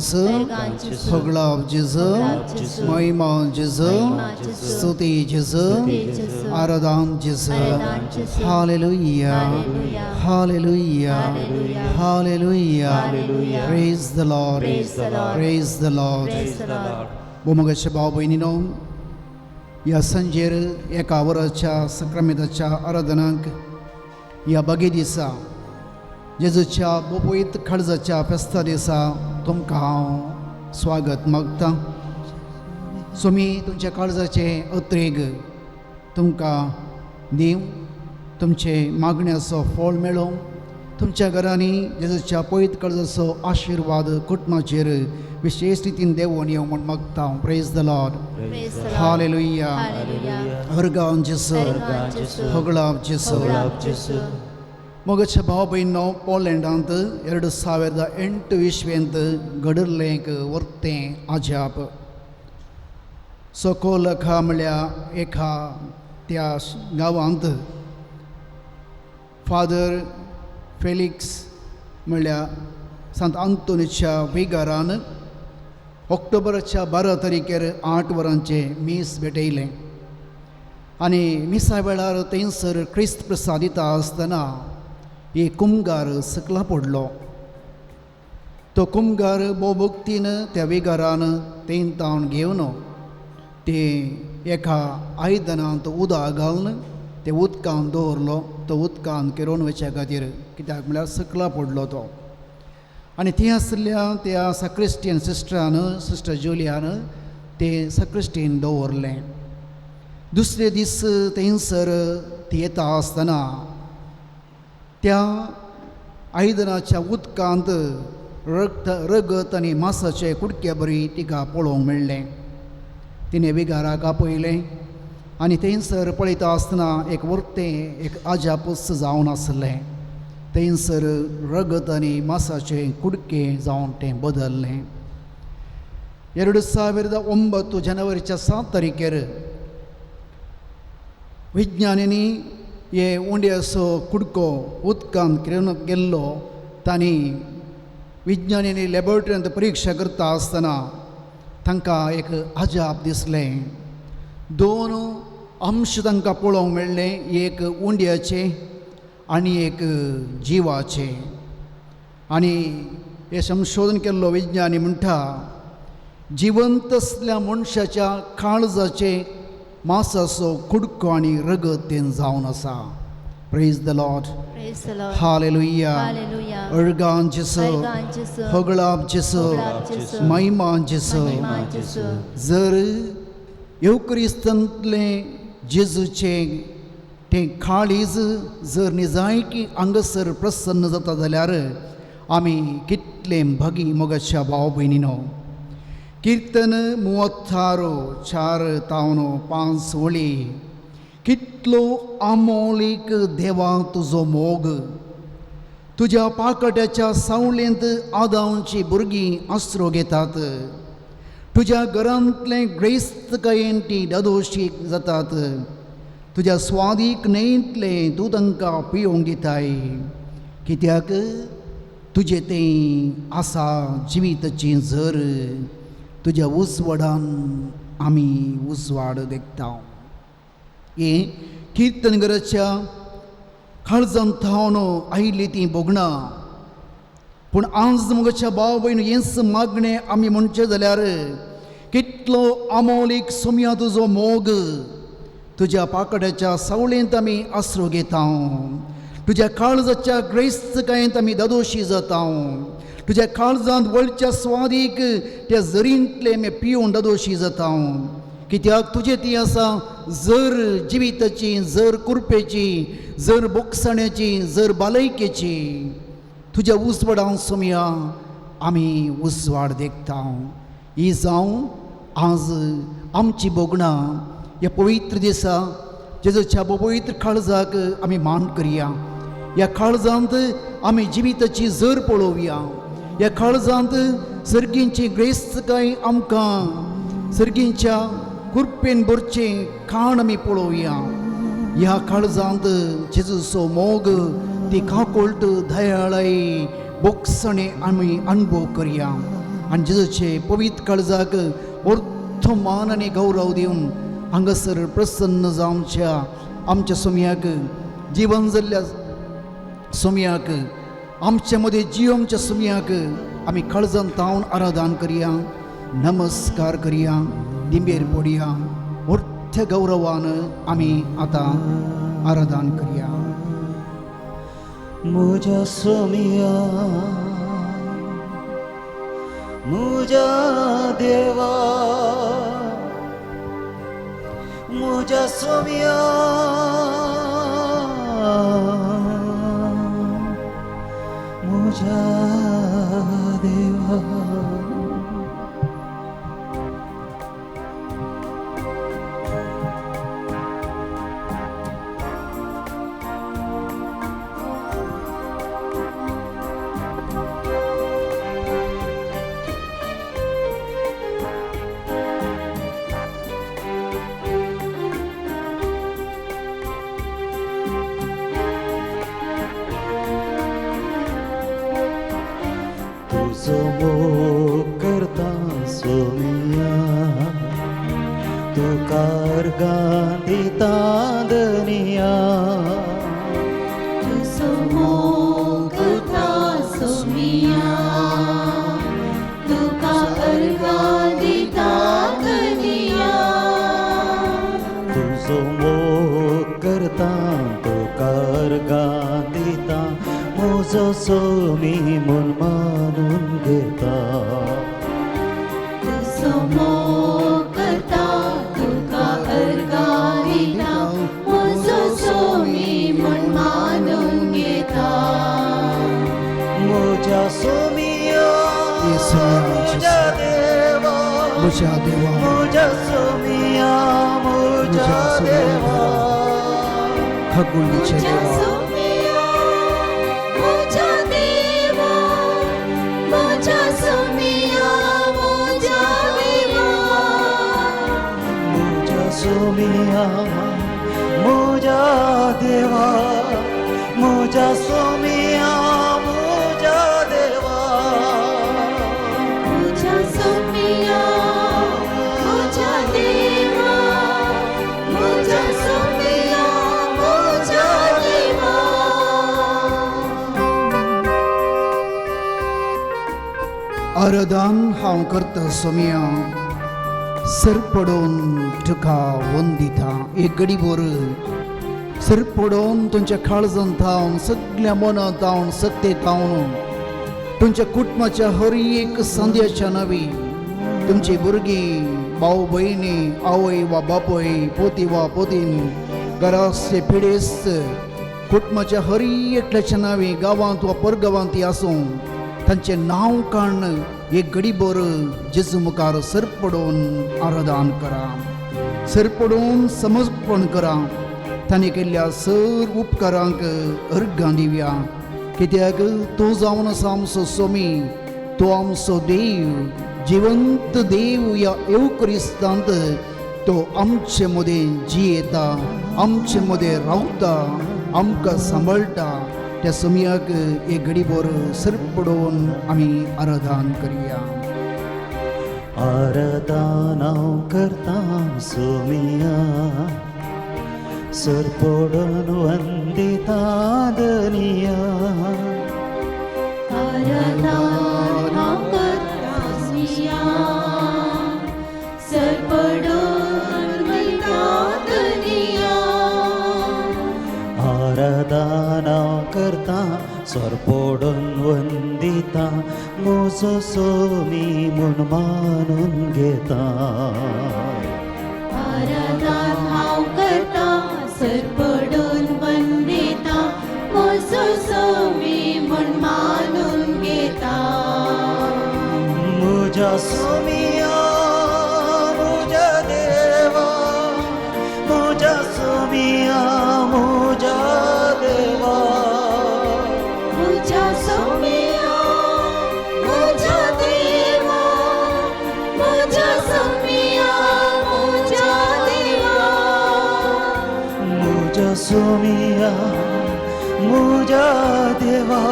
जेजू, अर्गां जेजू, होगळाव जेजू, होगळाव जेजू, महिमा जेजू, महिमा जेजू, स्तुती जेजू, स्तुती जेजू, आराधन जेजू. आराधन जेजू. Hallelujah. Hallelujah. Hallelujah. Hallelujah. Hallelujah. Hallelujah. Praise the Lord. Praise the Lord. Praise the Lord. Praise the Lord. भोमगाच्या भाव भयणीनो, ह्या सांजेर एका वराच्या सक्रामेताच्या आराधनाक ह्या बागे दिसा जेजूच्या बोपयत काळजाच्या फेस्ता दिसा तुमकां हांव स्वागत मागतां. सोमी तुमच्या काळजाचे अत्रेग तुमकां दिवं, तुमचे मागण्याचो फळ मेळों, तुमच्या घरांनी जेजूच्या पयत काळजाचो आशिर्वाद कुटुंबाचेर विशेश रितीन देंवोन येवं म्हूण मागता. Praise the Lord. Praise the Lord. Hallelujah. Hallelujah. अर्गां जेजू, अर्गां जेजू, होगळाव जेजू. होगळाव जेजू. मोगाच्या भाव भयणो, पोलंडांत 2008 इस्वेंत घडिल्लें एक वर्तें अजाप. सोकोलखा म्हळ्या एका त्या गांवांत फादर फेलिक्स म्हळ्यार सांत आंतोनीच्या विगारान ऑक्टोबराच्या 12 तारखेर 8 वरांचें मीस भेटयलें आनी मिसा वेळार थंयसर क्रिस्त प्रसाद दिता आसतना एक कुमगार सकला पडलो. तो कुमगार भोवभक्तीन त्या विगारान तेंतावन घेवन ते एका आयदनांत उदक घालून ते उदकान दवरलो, तो उदकान किरोवन वचच्या खातीर, कित्याक म्हळ्यार सकला पडलो तो. आनी थंय आशिल्ल्या त्या सक्रिस्टियन सिस्टरान, सिस्टर जुलियान ते सक्रिस्टीन दवरलें. दुसरे दीस थंयसर ती येता आसतना त्या आयदनाच्या उदकांत रक्त रगत आनी मासाचे कुडक्या बरी तिका पळोवंक मेळ्ळें. तिणें विगाराक आपयलें आनी थंयसर पळयता आसतना एक वर्तें एक अजापूच जावन आसलें. थंयसर रगत आनी मासाचे कुडके जावन तें बदल्लें. 2009 जानेवारीच्या 7 तारखेर विज्ञानींनी हे उंड्याचो कुडको उदकांत किरण गेल्लो. तांणी विज्ञानींनी लॅबोरेटरींत परिक्षा करता आसतना तांकां एक अजाप दिसलें. दोन अंश तांकां पळोवंक मेळ्ळें, एक उंड्याचें आनी एक जिवाचें. आनी हें संशोधन केल्लो विज्ञानी म्हणटा, जिवंत आसल्या मनशाच्या काळजाचें मासाचो कुडको आनी रगत तें जावन आसा. Praise the Lord. Praise the Lord. Hallelujah. Hallelujah. अर्गां जेजू, अर्गां जेजू, होगळाप जेजू, होगळाप जेजू, महिमा जेजू. महिमा जेजू. जर येवक्रिस्तांतलें जेजूचें तें काळीज जर निजायकी हांगासर प्रसन्न जाता जाल्यार आमी कितलें भगी मोगाच्या भाव भयणीनो. किर्तन 36 4 तावन 5 वळी. कितलो आमोलीक देवा तुजो मोग, तुज्या पाकट्याच्या सावळेंत आदांची भुरगीं आसरो घेतात, तुज्या घरांतलें ग्रेस्तकायेन ती दादोशीक जातात, तुज्या स्वादीक न्हंयतलें तूं तांकां पिवंक दिताय, कित्याक तुजें तें आसा जिविताची झर, तुज्या उजवाडान आमी उजवाड देखता. हें किर्तनगराच्या काळजांत थावन आयिल्ली ती भोगणां. पूण आज म्हज्या भाव भयण हेंच मागणें आमी म्हणचें जाल्यार, कितलो आमोलीक सोमया तुजो मोग, तुज्या पाकड्याच्या सावळेंत आमी आसरो घेता, तुज्या काळजाच्या ग्रेस्तकायेंत आमी दादोशी जाता, तुज्या काळजांत वळच्या स्वादीक त्या जरींतलें आमी पिवन दादोशी जाता, कित्याक तुजें ती आसा जर जिविताची, जर कुरपेची, जर बोगसण्याची, जर बालयकेची. तुज्या उजवाडान सोमया आमी उजवाड देखता. ही जावं आज आमची भोगणां ह्या पवित्र दिसा जेजूच्या पवित्र काळजाक आमी मान करया. ह्या काळजांत आमी जिविताची जर पळोवया. ह्या काळजांत सर्गींची ग्रेस्तकाय आमकां सर्गींच्या कुरपेन भरचें खाण आमी पळोवया. ह्या काळजांत जेजूचो मोग, ती काकोल्ट, दयाळाय, बोगसणें आमी अणभव करया. आनी जेजूचे पवित्र काळजाक अर्थ मान आनी गौरव दिवन हांगासर प्रसन्न जावच्या आमच्या सोमयाक जिवन जाल्ल्या सोमयाक आमचे मदें जियोमच्या सोमयाक आमी काळजान तावन आराधन करया, नमस्कार करया, दिंबेर पडया. मोठ्या गौरवान आमी आतां आराधन करया. मुझा सोमिया मुझा देवा मुझा सोमिया मुझा देवा. तुजो मोग करता सोमिया तुका अर्गां दिता धनिया. तुजो मोग करता सोमिया तुका अर्गां दिता धनिया. तुजो मोग करता तुका अर्गां दिता म्हजो सोमी म्हूण मानून घेता. तुजो मोग करता तुका अर्गां दिता म्हजो सोमी म्हूण मानून घेता. म्हज्या सोमिया म्हज्या देवा म्हज्या देवा म्हज्या सोमिया म्हज्या देवा खागुल्लीच्या म्हज्या देवा सोमिया म्हज्या देवा म्हज्या सोमिया म्हज्या देवा. म्हज्या सोमिया म्हज्या देवा म्हज्या सोमिया म्हज्या देवा. म्हज्या सोमिया म्हज्या देवा म्हज्या सोमिया म्हज्या देवा. आराधन हांव करता सोमिया सरपडोवन तुका वंदिता. एक गडीभर सरपडोवन तुमच्या काळजान थावन सगल्या मनात थावन सत्ते थावन तुमच्या कुटुंबाच्या हर एक संद्याच्या नावी तुमची भुरगीं भाव भयणी आवय वा बापूय पोती वा पोतीन घराचे पिडेस्त कुटुंबाच्या हर एकल्याच्या नावी गांवांत वा परगांवांत ती आसूं तांचें नांव काडून एक गडीभर जेजू मुखार सरपडोवन आराधन करा, सरपडोवन समर्पण करा. तांणी केल्ल्या सर उपकारांक अर्गां दिवया कित्याक तूं जावन आसा आमचो सोमी, तूं आमचो देव, जिवंत देव. ह्या येवक्रिस्तांत तो आमचे मदें जियेता, आमचे मदें रावता, आमकां सांबाळटा. त्या सोमयाक एक घडीभर सरपडोवन आमी आराधन करया. आराधन हांव करता सोमिया सरपडून वंदिता धनिया. आराधन हांव करता सोमिया सरपडून वंदिता धनिया. आराधन हांव करता सरपडून वंदिता म्हजो सोमी म्हूण मानून घेता. आराधन हांव करता सरपडून वंदिता म्हजो सोमी म्हूण मानून घेता. म्हज्या सोमिया म्हज्या देवा म्हज्या सोमिया म्हज्या देवा. म्हज्या सोमिया म्हज्या देवा म्हज्या सोमिया म्हज्या देवा. म्हज्या सोमिया म्हज्या देवा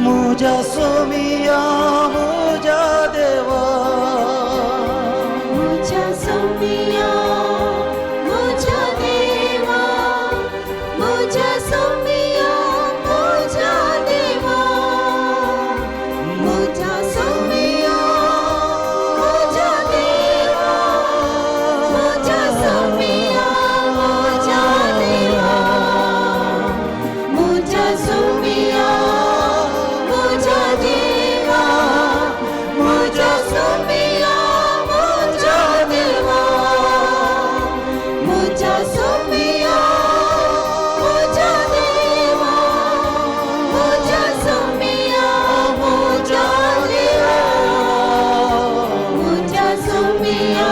मुझा सोमिया मुझा देवा मुझा सोमिया मुझा देवा मुझा सोमिया मुझा देवा मुझा सोमिया मुझा देवा मुझा सोमिया मुझा देवा मुझा सोमिया मुझा देवा मुझा सोमिया मुझा देवा मुझा सोमिया मुझा देवा मुझा सोमिया मुझा देवा मुझा सोमिया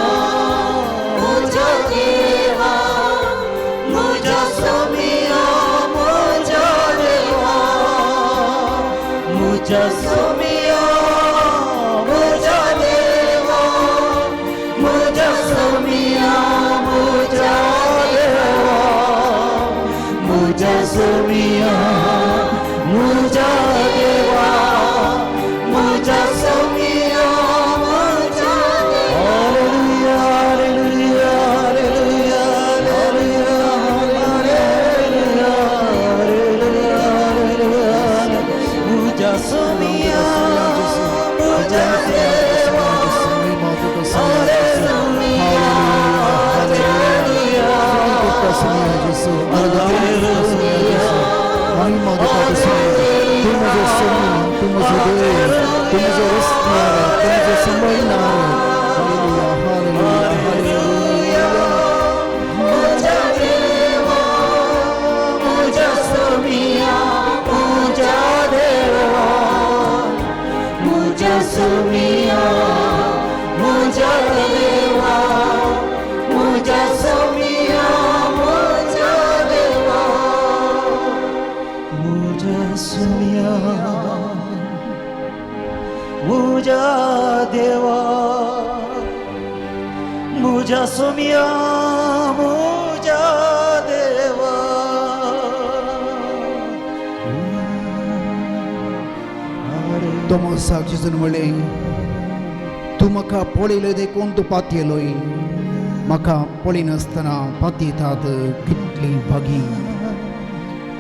मुझा देवा मुझा सोमिया मुझा देवा मुझा सोमिया मुझा देवा मुझा सोमिया मुझा देवा मुझा सोमिया मुझा देवा मुझा सोमिया मुझा hallelujah hallelujah hallelujah hallelujah hallelujah hallelujah मुझा सोमिया मुझा देवा मुझा देवा मुझा सोमिया मुझा देवा मुझा सोमिया मुझा देवा मुझा सोमिया मुझा देवा मुझा सोमिया मुझा देवा मुझा सोमिया मुझा देवा तोमसाक जेजून म्हणलें तूं म्हाका पळयलें देखून तूं पातयेलोय म्हाका पळयनासतना पातयेतात कितली भागी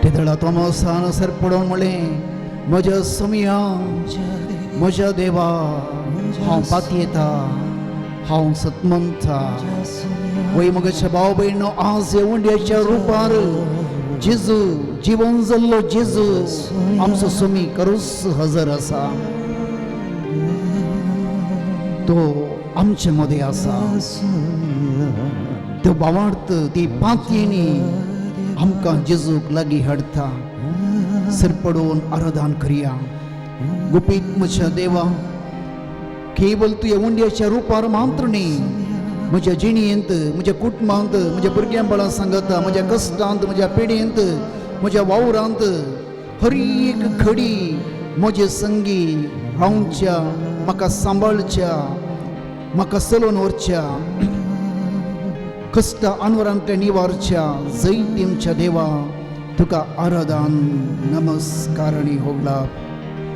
तेदळा तोमसान सरपडोवन म्हणलें म्हज्या सोमिया म्हज्या देवा हांव पातयेता हांव सतमंता वय म्हज्या भाव भयणो आज ह्या उंड्याच्या रुपार जेजू जिवन जाल्लो जेजू आमचो सोमी करूच हजर आसा तो आमचे मदें आसा तो भावार्थ ती पातयेनी आमकां जेजूक लागीं हाडटा सरपडून आराधन करया गुपीत म्हज्या देवा केवल तुज्या उंड्याच्या रुपार मात्र न्ही म्हज्या जिणेंत म्हज्या कुटुंबांत म्हज्या भुरग्यां बाळां सांगता म्हज्या कश्टांत म्हज्या पिढेंत म्हज्या वावरांत हर एक घडी म्हजे संगी रावच्या म्हाका सांबाळच्या म्हाका चलोवन व्हरच्या कश्ट अनवरांतल्या निवारच्या जैत दिवच्या देवा तुका आराधन नमस्कार आनी होगला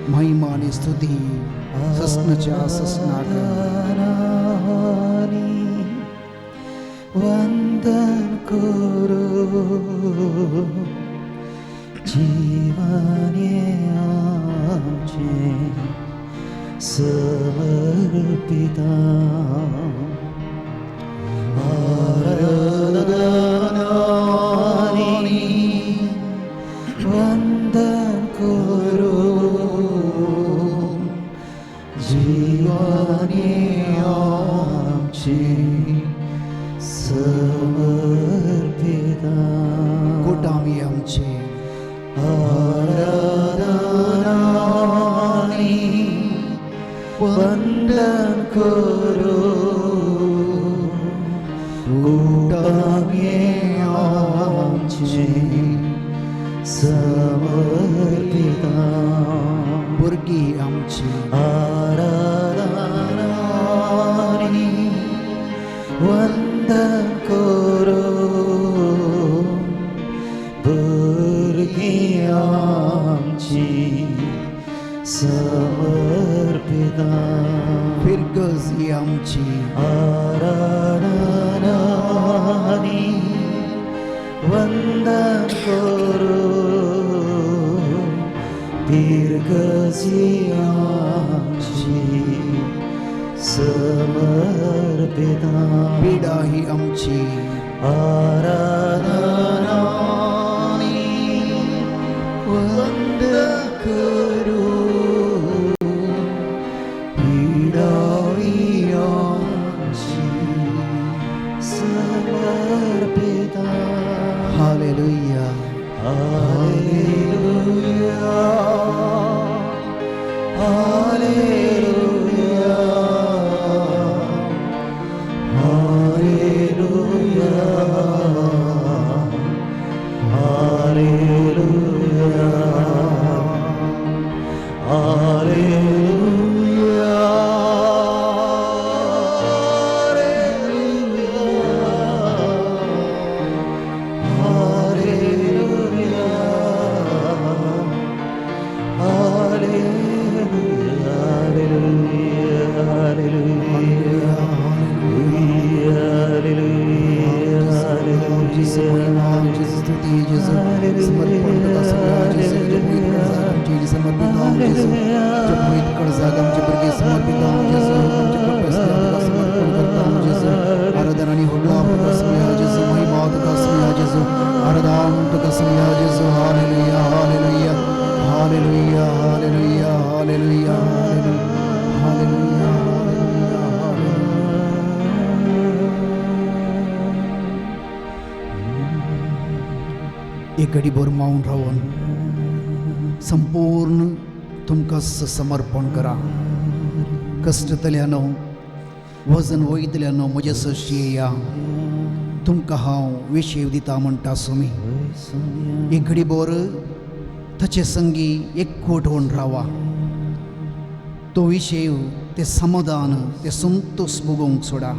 महिमा आनी स्तुती ससनाच्या ससनाक. वंदन करू जीवने आमचे समर्पिता आराधनानी वंदन करू जीवने आमचे समर्पिता कोटामी आमचे आराधनानी वंदन करू कोटामी आमचे समर्पिता भुरगीं आमची आराधनानी वंदन करू भुरगीं आमची समर्पिता. फिरगज ही आमची आराधना आनी वंदन करू, फिरगजी आमची समर्पिता. पिडा ही आमची आराधना आनी वंदन करू, पीडा ही आमची समर्पिता. Hallelujah. Hallelujah, hallelujah, hallelujah, hallelujah, hallelujah, hallelujah, hallelujah, hallelujah, hallelujah. जेजू महिमा, जेजू स्तुती, जेजू समर्पण तुका सगळ्या, जेजू तुज्या पवित्र काळजाक आमची समर्पित हांव, जेजू तुज्या पवित्र काळजाक आमचे भुरगे समर्पित हांव, जेजू आमचे कपडे तुका समर्पण करता हांव, जेजू आराधना आनी होगळाप तुका सगळ्या, जेजू महिमा तुका सगळ्या, जेजू आराधन तुका सगळ्या, जेजू. Hallelujah, hallelujah, hallelujah, hallelujah, hallelujah, hallelujah, hallelujah, hallelujah. एक घडीभर मौन रावन संपूर्ण तुमकां समर्पण करा. कश्टतल्यानो वजन वयतल्यानो म्हजे सरशी येया, तुमकां हांव विशेव दिता म्हणटा स्वामी. एक घडीभर ताचे संगी एकवट होवन रावा, तो विशेव ते समाधान ते संतोष भोगोवंक सोडा.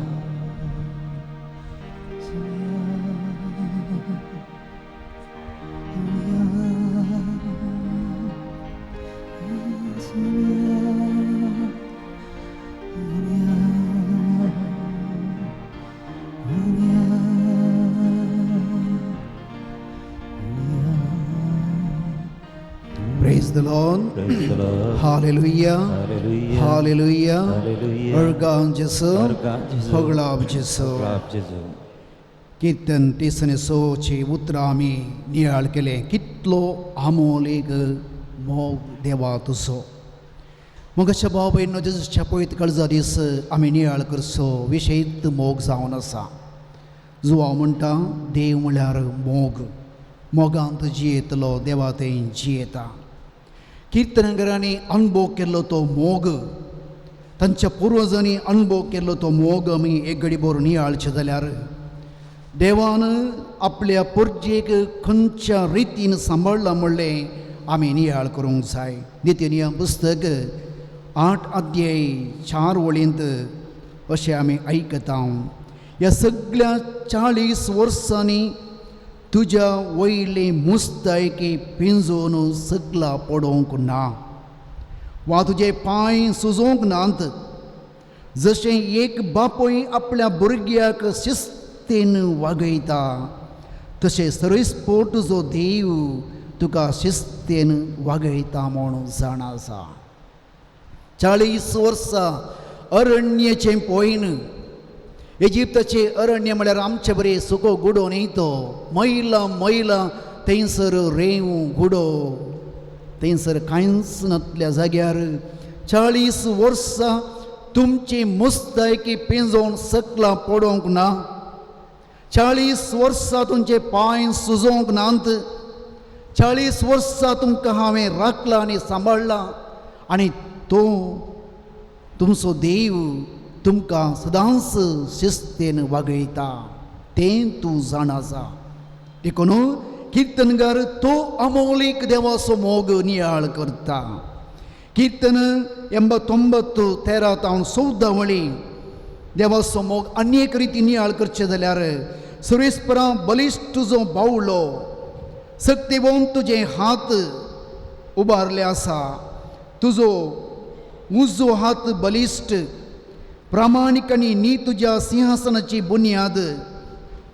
Praise the Lord. Praise the Lord. Hallelujah. Hallelujah. Hallelujah. Hallelujah. अर्गां जेसू, अर्गां जेजू. होगळाब जेसू. होगळाब जेजू. कीर्तन टिसने सोचे उतरां आमी नियाळ केलें. कितलो आमोल एक मोग देवा तुजो. मोगाच्या भाव भयणीनो, जेजूच्या पवित्र काळजा दीस आमी नियाळ करचो विशयीत मोग जावन आसा. जुवांव म्हणटा देव म्हळ्यार मोग, मोगांत जियेतलो देवा थंय जियेता. कीर्तनकारांनी अणभव केल्लो तो मोग, तांच्या पुर्वजांनी अणभव केल्लो तो मोग आमी एक घडी भर नियाळचें जाल्यार देवान आपल्या पुर्जेक खंयच्या रितीन सांबाळ्ळां म्हणलें आमी नियाळ करूंक जाय. नितीनियम पुस्तक 8 अध्याय 4 वळींत अशें आमी आयकता, ह्या सगळ्या 40 वर्सांनी तुज्या वयले मुस्तायकी पिंजून सगळा पडोवंक ना वा तुजे पांय सुजोवंक नात. जशें एक बापूय आपल्या भुरग्याक शिस्तीन वागयता तशें सरस्पोट तुजो देव तुका शिस्तीन वागयता म्हूण जाणा आसा. 40 वर्सां अरण्याचें पोयन, इजिप्ताचें अरण्य म्हळ्यार आमचे बरे सुको गुडो न्ही तो, मैलां मैलां थंयसर रेंव गुडो, थंयसर कांयच नातल्या जाग्यार 40 वर्सां तुमची मुस्तायकी पिंजोवन सकलां पडोवंक ना. 40 वर्सां तुमचे पांय सुजोवंक नात. 40 वर्सां तुमकां हांवें राखलां आनी सांबाळ्ळां आनी तो तुमचो देव तुमकां सदांच शिस्तेन वागयता तें तूं जाणा आसा. देखून किर्तनकार तो अमोलीक देवाचो मोग नियाळ करता. कीर्तन 89 13 तावन 14 वळी देवाचो मोग अनेक रिती नियाळ करचें जाल्यार सुरेशपरा बलिश्ट तुजो बावलो, सक्तिवंत तुजे हात उबारले आसा, तुजो उजो हात बलिश्ट प्रामाणीक आनी नी तुज्या सिंहासनाची बुन्याद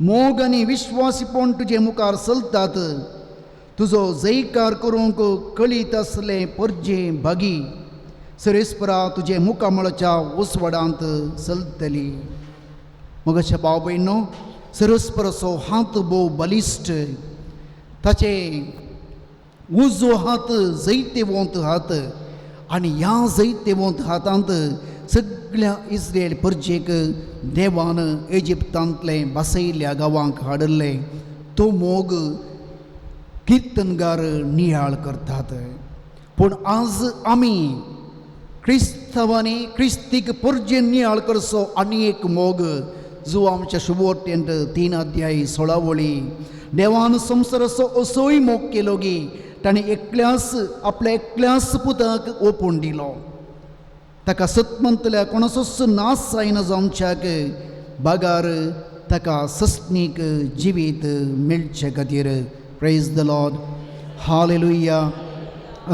मोग आनी विश्वासीपण तुजे मुखार चलतात तुजो जयकार करूंक कळीत आसलें परजे भागी सरेस्परा तुजे मुखामळाच्या उसवडांत चलतली. मगच्या भाव भयणो सरस्पराचो हात भोव बलिश्ट ताचे उजो हात जैतेवंत हात आनी ह्या जैतेवंत हातांत सगळ्या इस्रायल परजेक देवान इजिप्तांतलें बसयल्ल्या गांवांक हाडिल्लें तो मोग किर्तनगार नियाळ करतात. पूण आज आमी क्रिस्तांवांनी क्रिस्तीक परजेन नियाळ करचो आनी एक मोग जो आमच्या शुभवर्तेंत 3 अध्याय 16 वळी देवान संवसाराचो असोय मोग केलो की ताणें एकल्यास आपल्या एकल्यास पुताक ओपून दिलो. ताका सतमंतल्या कोणाचोच नाश जायना जावच्याक बागार ताका सस्नीक जिवीत मेळचे खातीर. Praise the Lord. Hallelujah.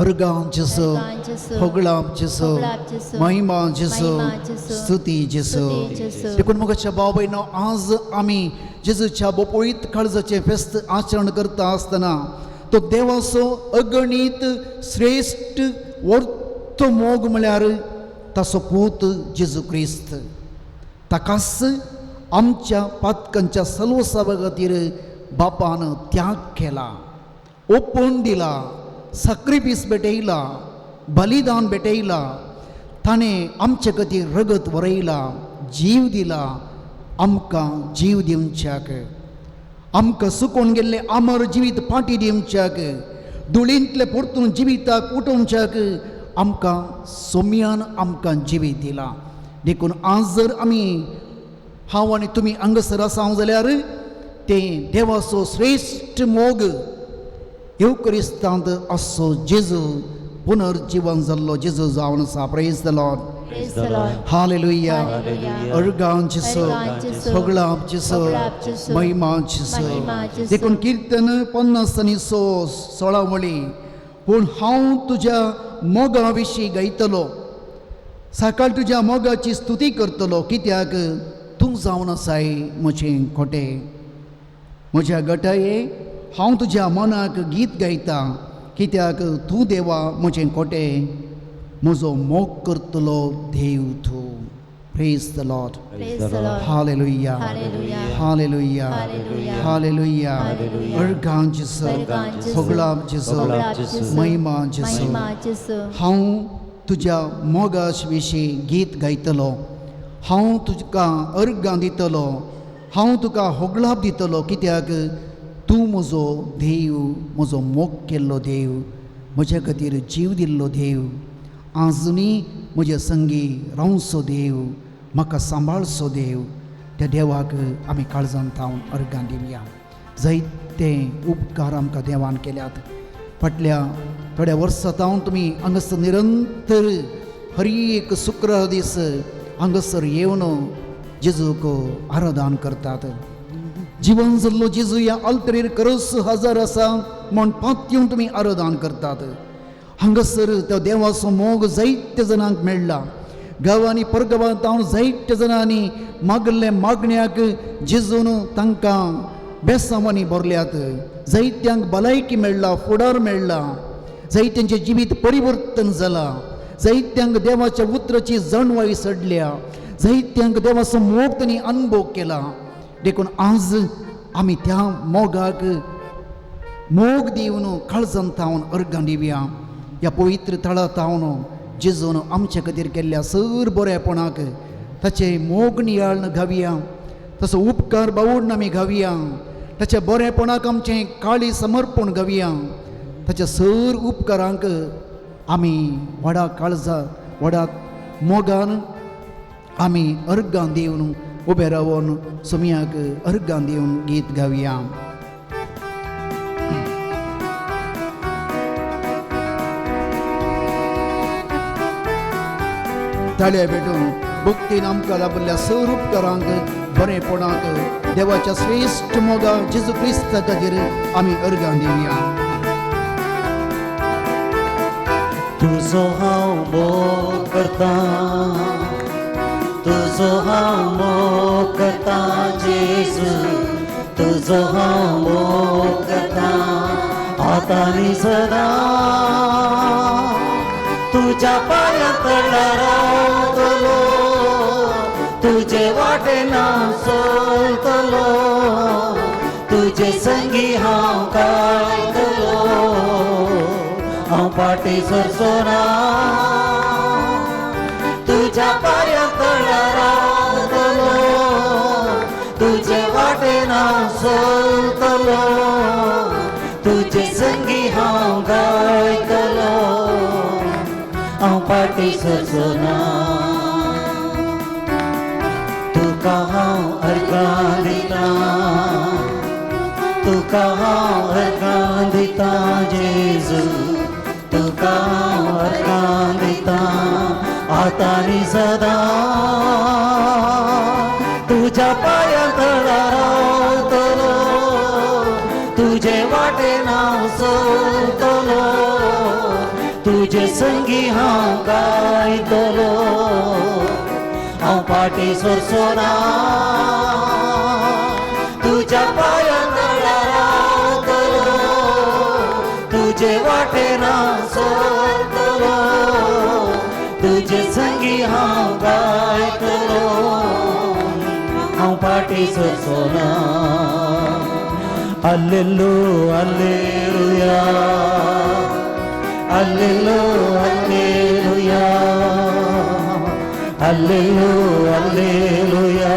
अर्गां जेजू, होगळाप जेजू, महिमा जेजू, स्तुती जेजू. देखून मोगाच्या भाव भयणो आज आमी जेजूच्या बोपोळीत काळजाचें फेस्त आचरण करता आसतना तो देवाचो अगणीत श्रेश्ठ वर्तो मोग म्हळ्यार ताचो पूत जेजू क्रिस्त ताकाच आमच्या पातकांच्या सलवसावा खातीर बापान त्याग केला, ओपून दिला, साक्रिफीस भेटयला, बलिदान भेटयला. ताणें आमचे खातीर रगत वरयला, जीव दिला आमकां जीव दिवच्याक, आमकां सुकोवन गेल्लें अमर जिवीत फाटी दिवच्याक, धुळींतलें परतून जिविताक उठोवच्याक आमकां सोम्यान आमकां जिवीत दिला. देखून आज जर आमी हांव आनी तुमी हांगासर आसा जाल्यार तें देवाचो श्रेश्ठ मोग येवक्रिस्तांत असो जेजू पुनर्जिवन जाल्लो जेजू जावन आसा. Praise the Lord. Hallelujah. अर्गां जेजू, होगळाप जेजू, महिमा जेजू. देखून किर्तन 50 आनी 16 वळी पूण हांव तुज्या मोगा विशीं गायतलो, सकाळ तुज्या मोगाची स्तुती करतलो, कित्याक तूं जावन आसाय म्हजें खोटें. म्हज्या गटाये हांव तुज्या मनाक गीत गायता, कित्याक तूं देवा म्हजें खोटें, म्हजो मोग करतलो देव तूं. Praise the Lord. Hallelujah. Hallelujah. Hallelujah. अर्गां जेजू, होगळाप जेजू, महिमा जेजू. हांव तुज्या मोगा विशीं गीत गायतलो, हांव तुका अर्गां दितलो, हांव तुका होगळाप दितलो, कित्याक तूं म्हजो देव, म्हजो मोग केल्लो देव, म्हज्या खातीर जीव दिल्लो देव, आजुनी म्हज्या संगी रावचो देव, म्हाका सांबाळचो देव. त्या देवाक आमी काळजान थावन अर्गां दिवया. जायते उपकार आमकां देवान केल्यात. फाटल्या थोड्या वर्सां थावन तुमी हांगासर निरंतर हर एक शुक्रार दीस हांगासर येवन जेजूक आराधन करतात. जिवन जाल्लो जेजू ह्या आल्तरेर खरोच हजर आसा म्हूण पातयेवन तुमी आराधन करतात. हांगासर त्या देवाचो मोग जायत्या जाणांक मेळ्ळा. गांवांनी परगांवांत हांव जायत्या जाणांनी मागल्ले मागण्याक जेजून तांकां बेसांवांनी भरल्यात. जायत्यांक भलायकी मेळ्ळा, फुडार मेळ्ळा, जायत्यांचें जिवीत परिवर्तन जालां, जायत्यांक देवाच्या उतराची जाणवाय सडल्या, जायत्यांक देवाचो मोग तांणी अनुभव केला. देखून आज आमी त्या मोगाक मोग दिवन काळजान थावन अर्गां दिवया. ह्या पवित्र थळा थावन जेजून आमचे खातीर केल्ल्या सर बरेपणाक ताचे मोग नियाळ घावया, तसो उपकार बावून आमी घावया, ताच्या बरेपणाक आमचें काळी समर्पण घावया. ताच्या सर उपकारांक आमी व्हडा काळजा व्हडा मोगान आमी अर्गां दिवन उबे रावन सोम्याक अर्गां दिवन गीत गावया. ताळ्या भेटून भक्तीन आमकां लाभिल्ल्या सर उपकारांक बरेपणाक देवाच्या श्रेश्ठ मोगा जेजू क्रिस्ता खातीर आमी अर्गां दिवया. तुजो हांव मोग करता, तुजो हांव मोग करता जेजू, तुजो हांव मोग करता आतां आनी सदां. तुज्या पांयां तळा रावतलो, तुजे वाटेन हांव चलतलो, तुजे संगी हांव गायतलो, हांव फाटीं सरचो ना. तुज्या पांयां तळा रावतलो, तुजे वाटेन हांव चलतलो, तुजे संगी हांव गायतलो, हांव फाटीं सरचो ना. तुका हांव अर्गां दिता, तुका हांव अर्गां दिता जेजू, तुका हांव अर्गां दिता आतां आनी सदां. तुज्या पांयां तळा रावतलो, तुजे वाटेन हांव चलतलो, तुजे संगी हांव गायतलो, हांव फाटीं सरचो ना. तुज्या पांयां तळा रावतलो, तुजे वाटेन हांव चलतलो, तुजे संगी हांव गायतलो, हांव फाटीं सरचो ना. अल्लेलू alleluia, Allelu alleluia, Allelu alleluia,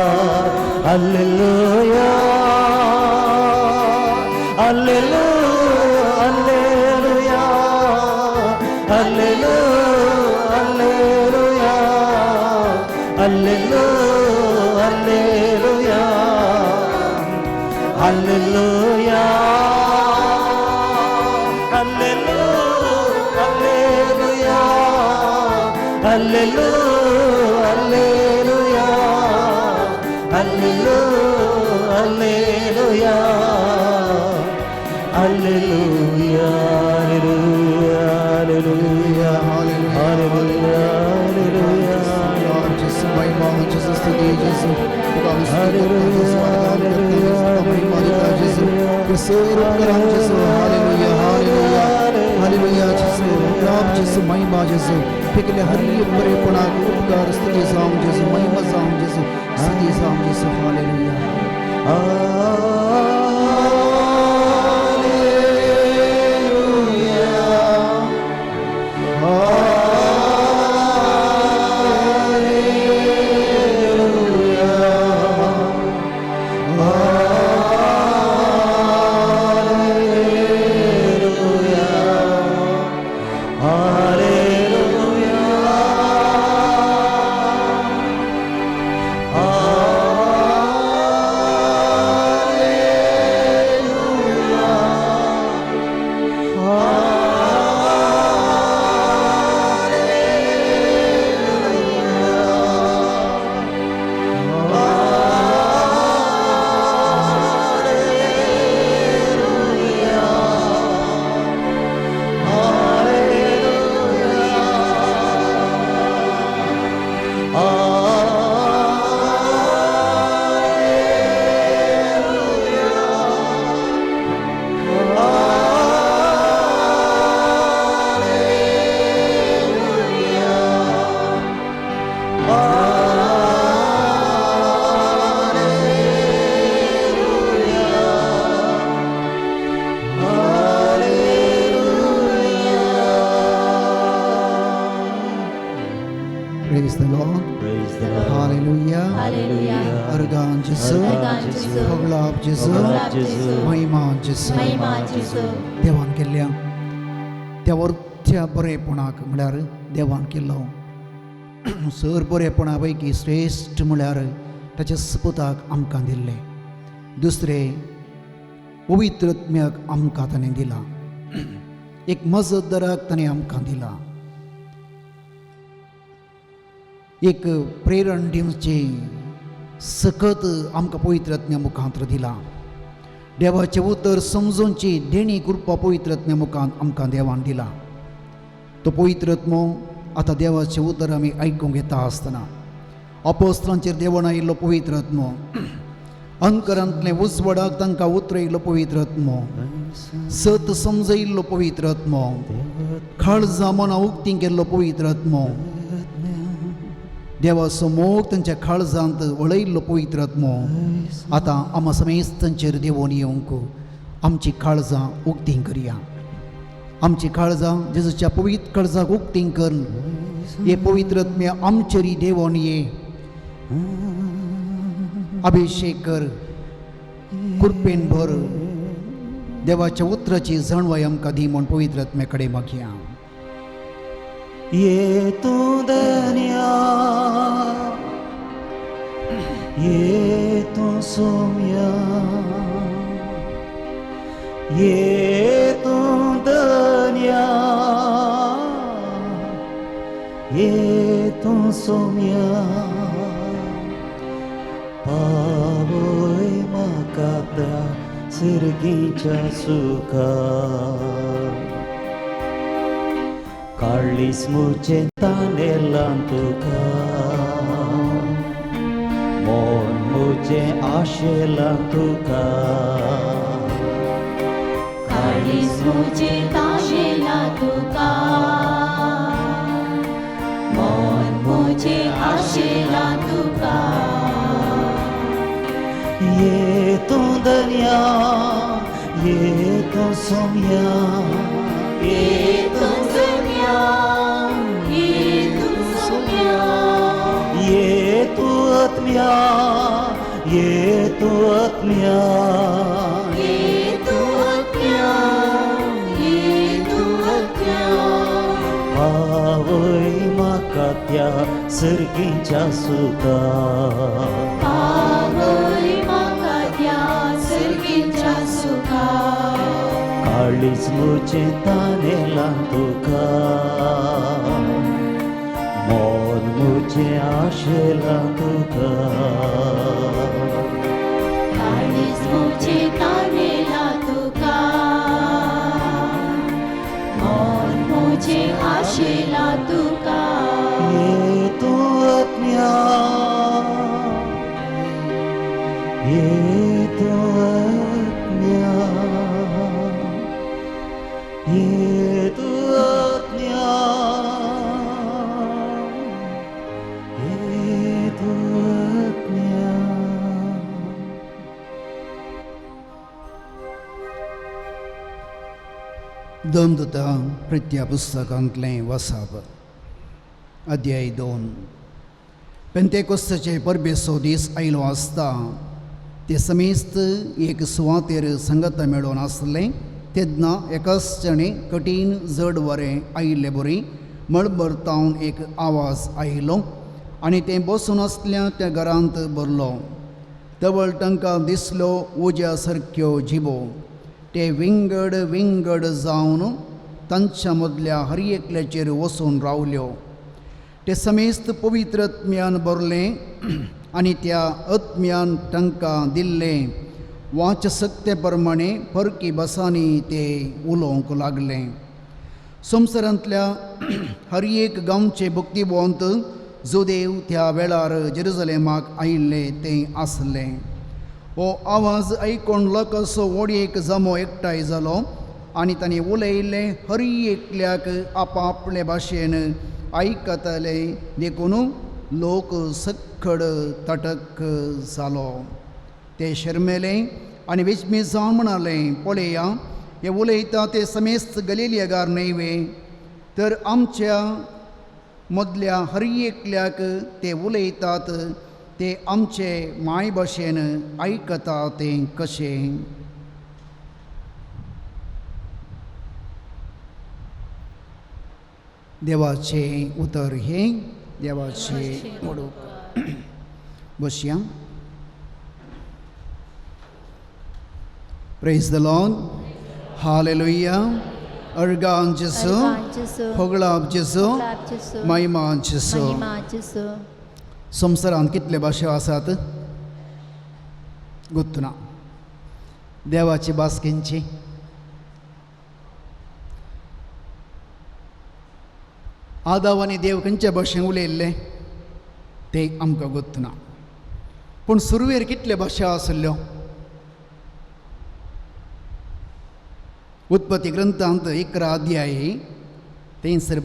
alleluia, Allelu alleluia, Allelu alleluia, Allelu alleluia, alleluia, Allelu alleluia, Allelu alleluia, Allelu alleluia, alleluia, alleluia, alleluia, alleluia. Gesù, महिमा Gesù, स्तुति Gesù, महिमा दिता Gesù, Gesù, Gesù, hallelujah, hallelujah, hallelujah Gesù, Ram Gesù, महिमा Gesù, पिकले हर एक बरेपणाक उपकार स्तुती जावं Gesù, महिमा जावं Gesù, स्तुती जावं Gesù, hallelujah. Praise the Lord. Praise the Lord. Hallelujah. Hallelujah. अर्गां Gesù, अर्गां Gesù. होगळाप Gesù, होगळाप Gesù. Mahima Gesù. महिमा जेजू. देवान केल्ल्या त्या वरत्या बरेपणाक म्हळ्यार देवान केल्लो सर बरेपणा पैकी श्रेश्ठ म्हळ्यार ताच्या सपुताक आमकां दिल्लें. दुसरें पवित्र आत्म्याक आमकां ताणें दिलां, एक मजतदाराक ताणें आमकां दिलां, एक प्रेरण दिवची सकत आमकां पवित्र आत्म्या मुखांत दिलां. देवाचें उतर समजूनची देणी कृपा पवित्र आत्म्या मुखांत आमकां देवान दिलां. तो पवित्र आत्मो आतां देवाचें उतर आमी आयकूंक येता आसतना अपोस्त्रांचेर देवण आयिल्लो पवित्र आत्मो, अंकरांतलें उजवाडाक तांकां उतरयिल्लो पवित्र आत्मो, सत समजयिल्लो पवित्र आत्मो, काळजां मनां उक्तीं केल्लो पवित्र आत्मो, देवाचो मोग तांच्या काळजांत वळयिल्लो पवित्र आत्मो आतां आमा समेस्तांचेर देवून येवंक आमची काळजां उक्तीं करया. आमची काळजां जेजूच्या पवित्र काळजाक उक्तीं करून हे पवित्र आत्म्या आमचेर देवून ये, अभिषेक कर, कृपेन भर, देवाच्या उतराची जाणवाय आमकां दी म्हूण पवित्र आत्म्या कडेन मागया. ये तूं धन्या, ये तूं सोम्या, ये तूं धन्या, ये तूं सोम्या, पावय म्हाका त्या सिरगीच्या सुखा, काळीस मुझे तानेलां तुका, मन मुझे आशेलां तुका, काळीस मुझे ताशेला तुका, मन मुझे आशेला तुका. ये तूं दर्या, ये तूं सोम्या, ये तूं सोम्या, ये तूं सोम्या, ये तूं आत्म्या, ये तूं आत्म्या, ये तूं आत्म्या, ये तूं आत्म्या, पावय म्हाका त्या सर्गीच्या सुखा, पावय म्हाका त्या सर्गीच्या सुखा, काळीज मुझे तानेलां तुका, मन मुझे आशेलां तुका, काळीज मुझे तानेलां तुका, मन मुझे आशेलां तुका. ये तूं आत्म्या, ये तूं आत्म्या, ये तूं आत्म्या, ये तूं आत्म्या. दमदुता प्रत्या पुस्तकांतलें वसाप अध्याय 2. पेंतेकोस्ताचे परबेचो दीस आयलो आसता ते समेस्त एक सुवातेर संगता मेळोवन आसलें. तेन्ना एकाच जाणे कठीण जड वारें आयिल्ले बरी मळबर तावन एक आवाज आयलो आनी तें बसून आसल्या त्या घरांत भरलो. तवळ तांकां दिसलो उज्या सारक्यो जिबो, ते विंगड विंगड जावन तांच्या मदल्या हर एकल्याचेर वचून रावल्यो. ते समेस्त पवित्र आत्म्यान भरलें आनी त्या आत्म्यान तांकां दिल्लें वाचसक्ते प्रमाणे परकी भासांनी ते उलोवंक लागले. संवसारांतल्या हर एक गांवचे भक्तीवंत जुदेव त्या वेळार जेरुजलेमाक आयिल्ले ते आसले. हो आवाज आयकून लोकांचो व्हड एक जमो एकठांय जालो आनी तांणी उलयिल्लें हर एकल्याक आपापले भाशेन आयकताले, देखून लोक सक्कड तटक जालो. ते शर्मेले आनी विस्मीत जावन म्हणाले, पळया हे उलयता ते समेस्त गलिलियागार न्हय वे, तर आमच्या मदल्या हर एकल्याक ते उलयतात ते आमचे माय भाशेन आयकता तें कशें? देवाचें उतर हें देवाचें वडूक. बसया. Praise the Lord. Hallelujah. अर्गान जेसू, होगळाप जेसू, महिमा जेसू. संवसारांत कितले भाशो आसात गुत्तना. देवाची भास खंयची? आदाव आनी देव खंयच्या भाशेन उलयल्ले ते आमकां गोत्त ना, पूण सुरवेर कितले भाशा आसल्ल्यो? उत्पत्ती ग्रंथांत 11 अध्याय थंयसर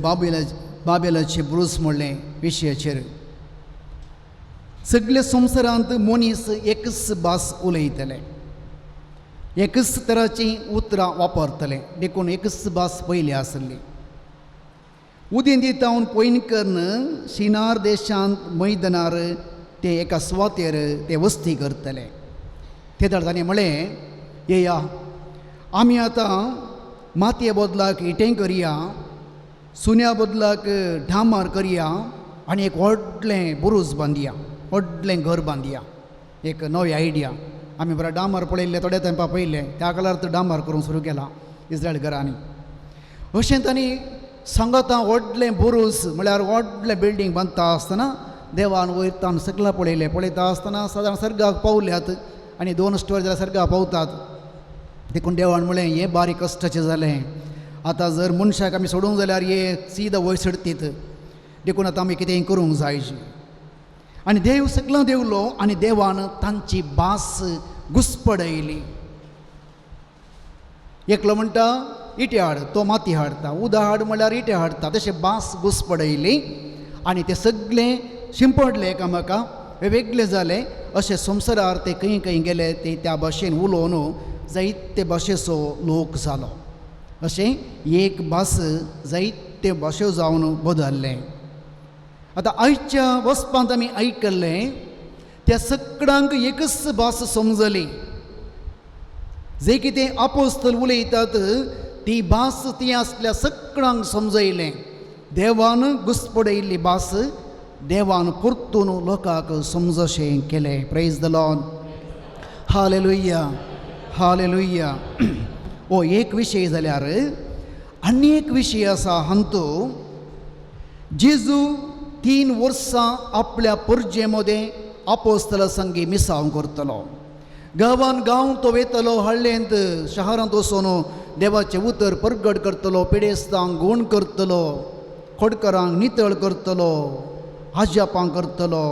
बाबेलाचे ब्रुस म्हणलें विशयाचेर सगळे संवसारांत मनीस एकच भास उलयतले, एकच तराचीं उतरां वापरतले, देखून एकच भास पयली आसली. उदेंती तावन पयन करून शिनार देशांत मैदानार ते एका सुवातेर ते वस्ती करतले. ते ताणें म्हळें, येया आमी आतां मातये बदलाक इटें करया, सुन्या बदलाक डांबर करया आनी एक व्हडलें बुरूज बांदया, व्हडलें घर बांदया. एक नवी आयडिया. आमी बरें डांबर पळयल्लें, थोड्या तेंपा पळयल्लें, त्या काळार तो डांबर करूंक सुरू केला इस्रायल घरांनी. अशें तांणी सांगता व्हडलें बुरूज म्हळ्यार व्हडलें बिल्डींग बांदता आसतना देवान वयर ताण सगळें पळयलें. पळयता आसतना सादारण सर्गाक पावल्यात आनी 2 स्टोर जाल्यार सर्गाक पावतात. देखून देवान म्हळें, हें बारीक कश्टाचें जालें, आतां जर मनशाक आमी सोडूंक जाल्यार हे सीद वयर चडतीत, देखून आतां आमी कितेंय करूंक जाय. आनी देव सगळो देवलो आनी देवान तांची भास घुसपडयली. एकलो म्हणटा इटे हाड, तो माती हाडटा, उदक हाड म्हणल्यार इटे हाडटा. तशें भास घुसपडयली आनी ते सगळे शिंपडले एकामेका, वेगळे जाले. अशें संवसारार ते खंय खंय गेले, ते त्या भाशेन उलोवन जायते भाशेचो लोक जालो. अशें एक भास जायते भाशो जावन बदल्लें. आतां आयच्या वचपांत आमी आयकल्लें त्या सगळ्यांक एकच भास समजली. जे कितें आपोस्तल उलयतात ती भास ती आसल्या सगळ्यांक समजयलें. देवान घुसपडयल्ली भास देवान परतून लोकांक समजशें केलें. Praise the Lord, hallelujah, hallelujah. हो एक विशय जाल्यार आनी एक विशय आसा हांतू जेजू 3 वर्सां आपल्या परजे मदें आपोस्तला संगी मिसांव करतलो. गांवान गांव तो वेतलो, हळ्ळेंत शहरांत वचून देवाचें उतर परगट करतलो, पिडेस्तांक गूण करतलो, खोडकरांक नितळ करतलो, आजापां करतलो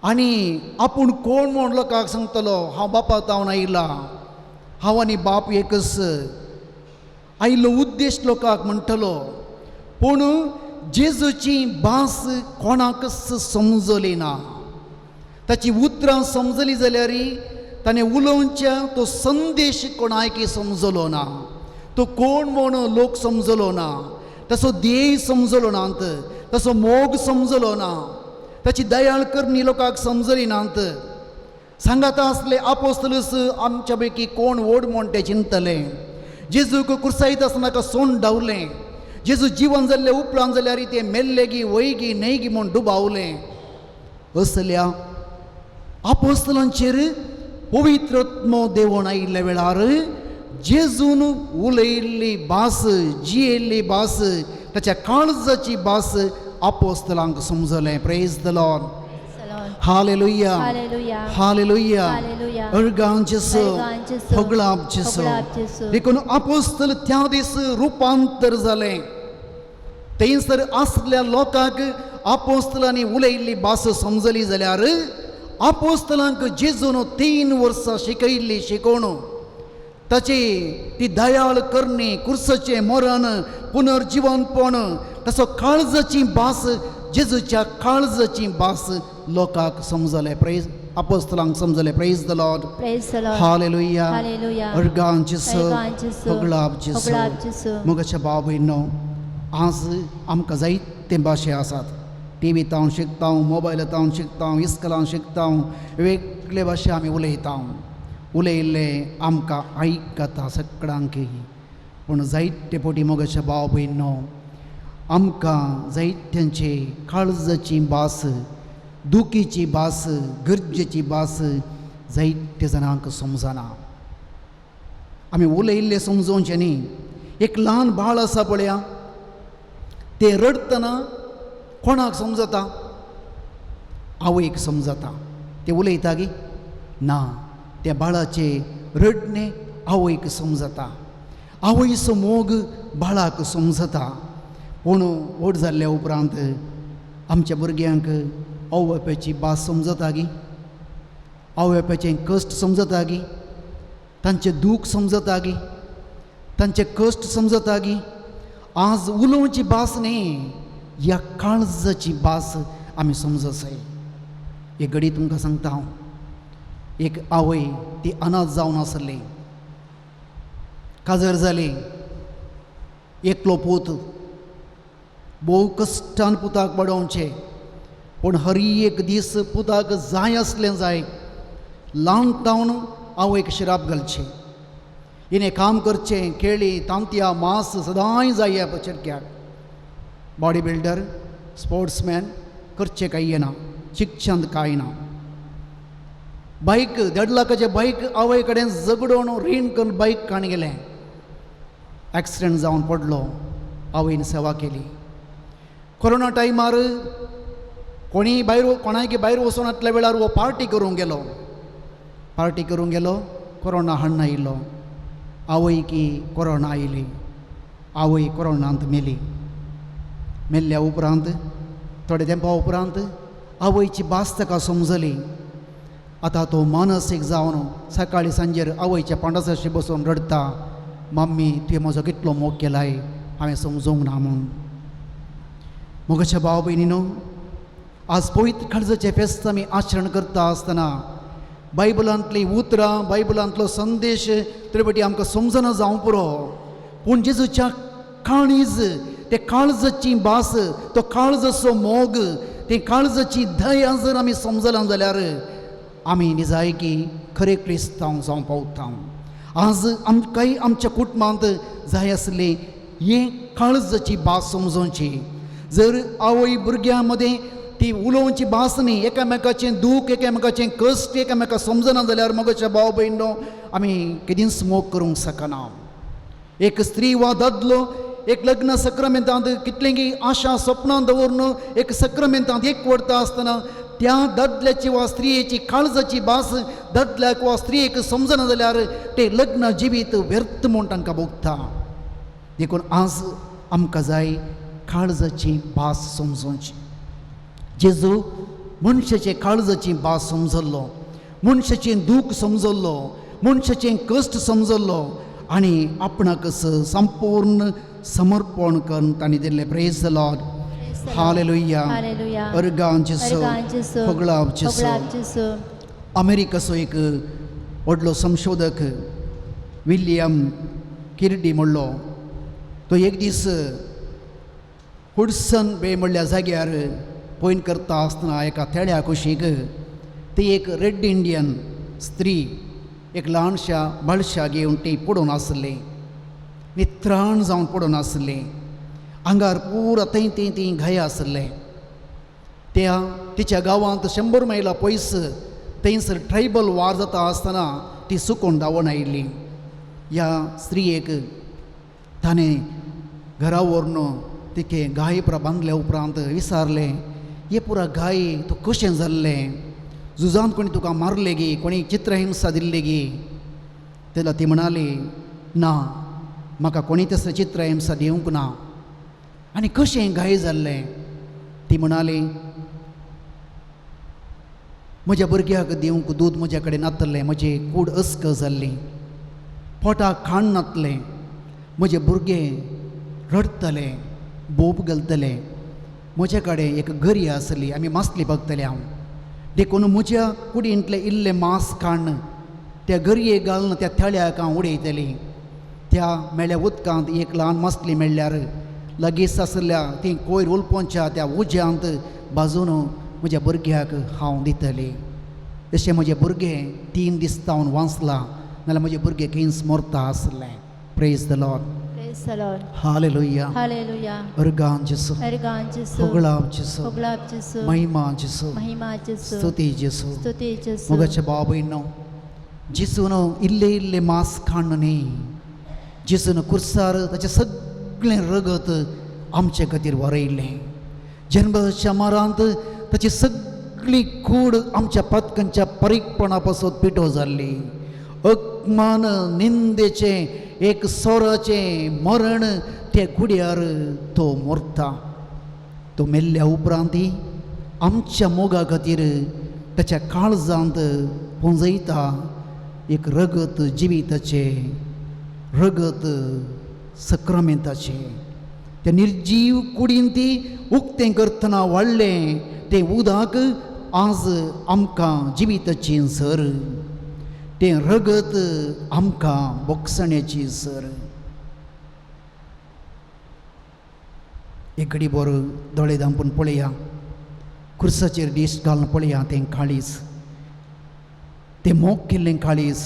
आनी आपूण कोण म्हूण लोकांक सांगतलो, हांव बापा तावन आयला, हांव आनी बाप एकच. आयिल्लो उद्देश लोकांक म्हणटलो. पूण जेजूची भास कोणाकच समजली ना. ताची उतरां समजली जाल्यार ताणें उलोवच्या तो संदेश कोणायकी समजलो ना. तो कोण म्हूण लोक समजलो ना, ताचो ध्येय समजलो ना, ताचो मोग समजलो ना, ताची दयाळ करणी लोकांक समजली नात. सांगाता आसले आपोस्तलूस आमच्या पैकी कोण व्हड म्हूण ते चिंतले. जेजूक कुर्सायत आसतना ताका सोंड धांवलें. जेजू जिवन जाल्ले उपरांत जाल्यार ते मेल्लेगी वयगी न्हयगी म्हूण दुबावलें. असल्या आपोस्तलांचेर पवित्र आत्मो देवण आयिल्ल्या वेळार जेजून उलयल्ली भास, जियेल्ली भास, ताच्या काळजाची भास आपोस्तलांक समजलें. Praise the Lord, hallelujah, hallelujah. अर्गां जेजू, होगळाप जेजू. देखून आपोस्तल त्या दीस रुपांतर जालें. थंयसर आसल्या लोकांक आपोस्तलांनी उलयल्ली भास समजली जाल्यार आपोस्तलांक जेजून 3 वर्सां शिकयल्ली शिकोवण, ताची ती दयाळ करणी, कुर्साचें मरण, पुनर्जिवनपण, ताचो काळजाची भास, जेजूच्या काळजाची भास लोकांक समजलें. प्रेज आपोस्तलांक समजलें. Praise the Lord, hallelujah. अर्गां जेजू, होगळाप जेजू. मोगाच्या भाव भयणो, आज आमकां जायते भाशे आसात. टी व्ही तावन शिकता, मोबायल तावन शिकता, इस्कलान शिकता, वेगळे भाशे आमी उलयता. उलयल्ले आमकां आयकता सगळ्यांक. पूण जायते फावटी मोगाच्या भाव भयणो, आमकां जायत्यांचे काळजाची भास, दुखीची भास, गरजेची भास जायते जाणांक समजना. आमी उलयल्ले समजोवचें न्ही. एक ल्हान बाळ आसा पळया, तें रडटना कोणाक समजता? आवयक समजता. तें उलयता गी ना, त्या बाळाचें रडणें आवयक समजता. आवयचो मोग बाळाक समजता. पूण व्हड जाल्ल्या उपरांत आमच्या भुरग्यांक आवय बापायची भास समजता गी, आवय बापायचें कश्ट समजता गी, तांचें दूख समजता गी, तांचे कश्ट समजता गी. आज उलोवची भास न्ही, ह्या काळजाची भास आमी समजत जाय. एक घडी तुमकां सांगता हांव, एक आवय ती अनाथ जावन आसली, काजर जाली, एकलो पूत, भोव कश्टान पुताक वाडोवचें, पूण हर एक दीस पुताक जाय आसलें जाय ल्हान तावन आवयक शिराप घालचें, हिणें काम करचें, केळी तांतयां मांस सदांय जाय ह्या चेडक्याक. बॉडी बिल्डर स्पोर्ट्समॅन करचें कांय येना, शिक्षण कांय ना. बायक 1.5 लाखाचें बायक आवय कडेन झगडोवन रीण करून बायक काण गेलें, एक्सिडंट जावन पडलो, आवयन सेवा केली. कोरोना टायमार कोणीय भायर कोणायकी भायर वचून आसल्या वेळार हो पार्टी करूंक गेलो, पार्टी करूंक गेलो, कोरोना हाडून आयलो, आवयकी कोरोना आयली, आवय कोरोनांत मेली. मेल्ल्या उपरांत थोडे तेंपा उपरांत आवयची भास ताका समजली. आतां तो मानसीक जावन सकाळी सांजेर आवयच्या पांडासाशी बसून रडटा, मम्मी तुवें म्हजो कितलो मोग केलाय हांवें समजूंक ना म्हूण. मोगाच्या भाव भयणीनो, आज पवित्र काळजाचें फेस्त आमी आचरण करता आसतना बायबलांतलीं उतरां, बायबलांतलो संदेश त्रिपटी आमकां समजना जावं पुरो, पूण जेजूच्या काळीज, ते काळजाची भास, तो काळजाचो मोग, ते काळजाची दया जर आमी समजला जाल्यार आमी निजायकी खरे क्रिस्तांव जावं पावता. आज आमकांय आमच्या कुटुंबांत जाय आसली हे काळजाची भास समजोवची. जर आवय भुरग्यां मदें ती उलोवची भास न्ही, एकामेकाचें दूख, एकामेकाचें कश्ट एकामेका समजना जाल्यार मगोच्या भाव भयणो आमी केदींच मोग करूंक शकना. एक स्त्री वा दादलो एक लग्न सक्रमेंतांत कितलेंगी आशा सपनां दवरून एक सक्रमेंतांत एक वडता आसतना त्या दादल्याची वा स्त्रियेची काळजाची भास दादल्याक वा स्त्रियेक समजना जाल्यार ते लग्न जिवीत व्यर्थ म्हूण तांकां भोगता. देखून आज आमकां जाय काळजाची भास समजोवची. जेजू मनशाचे काळजाची भास समजल्लो, मनशाचें दूख समजल्लो, मनशाचें कश्ट समजल्लो आनी आपणाकच संपूर्ण समर्पण करून तांणी दिल्लें. Praise the Lord. Hallelujah. Hallelujah. अर्गां जेजू, अर्गां जेजू, होगळाव जेजू. होगळाव जेजू. अमेरिकाचो एक व्हडलो संशोधक विल्यम किर्डी म्हणलो, तो एक दीस हुडसन बे म्हणल्या जाग्यार पयन करता आसतना एका तेळ्या कुशीक ती एक रेड इंडियन स्त्री एक ल्हानशा बाळशा घेवन ती पडून आसली, नित्राण जावन पडून आसली, आंगार पुरा थंय थंय थंय घाय आसले. त्या तिच्या गांवांत 100 मैलां पयस थंयसर ट्रायबल वार जाता आसतना ती सुकून धांवून आयिल्ली. ह्या स्त्रियेक ताणें घरा व्हरून तिके गाय पुरा बांदल्या उपरांत विचारलें, हे पुरा गाय तूं कशें जाल्लें, झुजांत कोणी तुका मारले गी, कोणी चित्रहिंसा दिल्ली गी? तेन्ना ती म्हणाली, ना, म्हाका कोणी तसलें चित्रहिंसा दिवंक ना. आनी कशें गाय जाल्लें? ती म्हणाली, म्हज्या भुरग्याक दिवंक दूद म्हज्या कडेन नातलें, म्हजी कूड अस्क जाल्ली, पोटाक खाण नातलें, म्हजें भुरगें रडटलें, बोब घालतलें, म्हज्या कडेन एक गरी आसली, आमी मासली बगतले हांव, देखून म्हज्या कुडींतलें इल्लें मांस काडून त्या गरयेक घालून त्या थळ्याक हांव उडयतली. त्या मेळ्ळ्या उदकांत एक ल्हान मासली मेळ्ळ्यार लागींच आशिल्ल्या ती कोयर उलपोवच्या त्या उज्यांत भाजून म्हज्या भुरग्याक हांव दितली. तशें म्हजें भुरगें 3 दीस जावन वांचलां, नाल्यार म्हजें भुरगें खंयच मरता आसलें. Praise the Lord. Praise the Lord. Hallelujah. Hallelujah. अर्गां जेजू, अर्गां जेजू, होगळाव जेजू, होगळाव जेजू, महिमा जेजू, महिमा जेजू, स्तुती जेजू, स्तुती जेजू. मोगाच्या भाव भयणो, जेजून इल्लें इल्लें मांस खाण न्ही, जेजून कुर्सार ताचें सगळें रगत आमचे खातीर वरयलें. जन्माच्या मारांत ताची सगळी कूड आमच्या पातकांच्या परीकपणा पासत पिठो जाल्ली. अपमान, निंदेचें, एक सोराचें मरण त्या गुड्यार तो मरता. तो मेल्ल्या उपरांत आमच्या मोगा खातीर ताच्या काळजांत पुंजयता एक रगत जिविताचें, रगत सक्रामेंताचें. त्या निर्जीव कुडीन ती उक्तें करतना वाडलें तें उदक आज आमकां जिविताची सर, तें रगत आमकां बोगसण्याची सर. एक घडी बरो दोळे धांपून पळया, खुर्साचेर दीस घालून पळया तें काळीज, तें मोग केल्लें काळीज,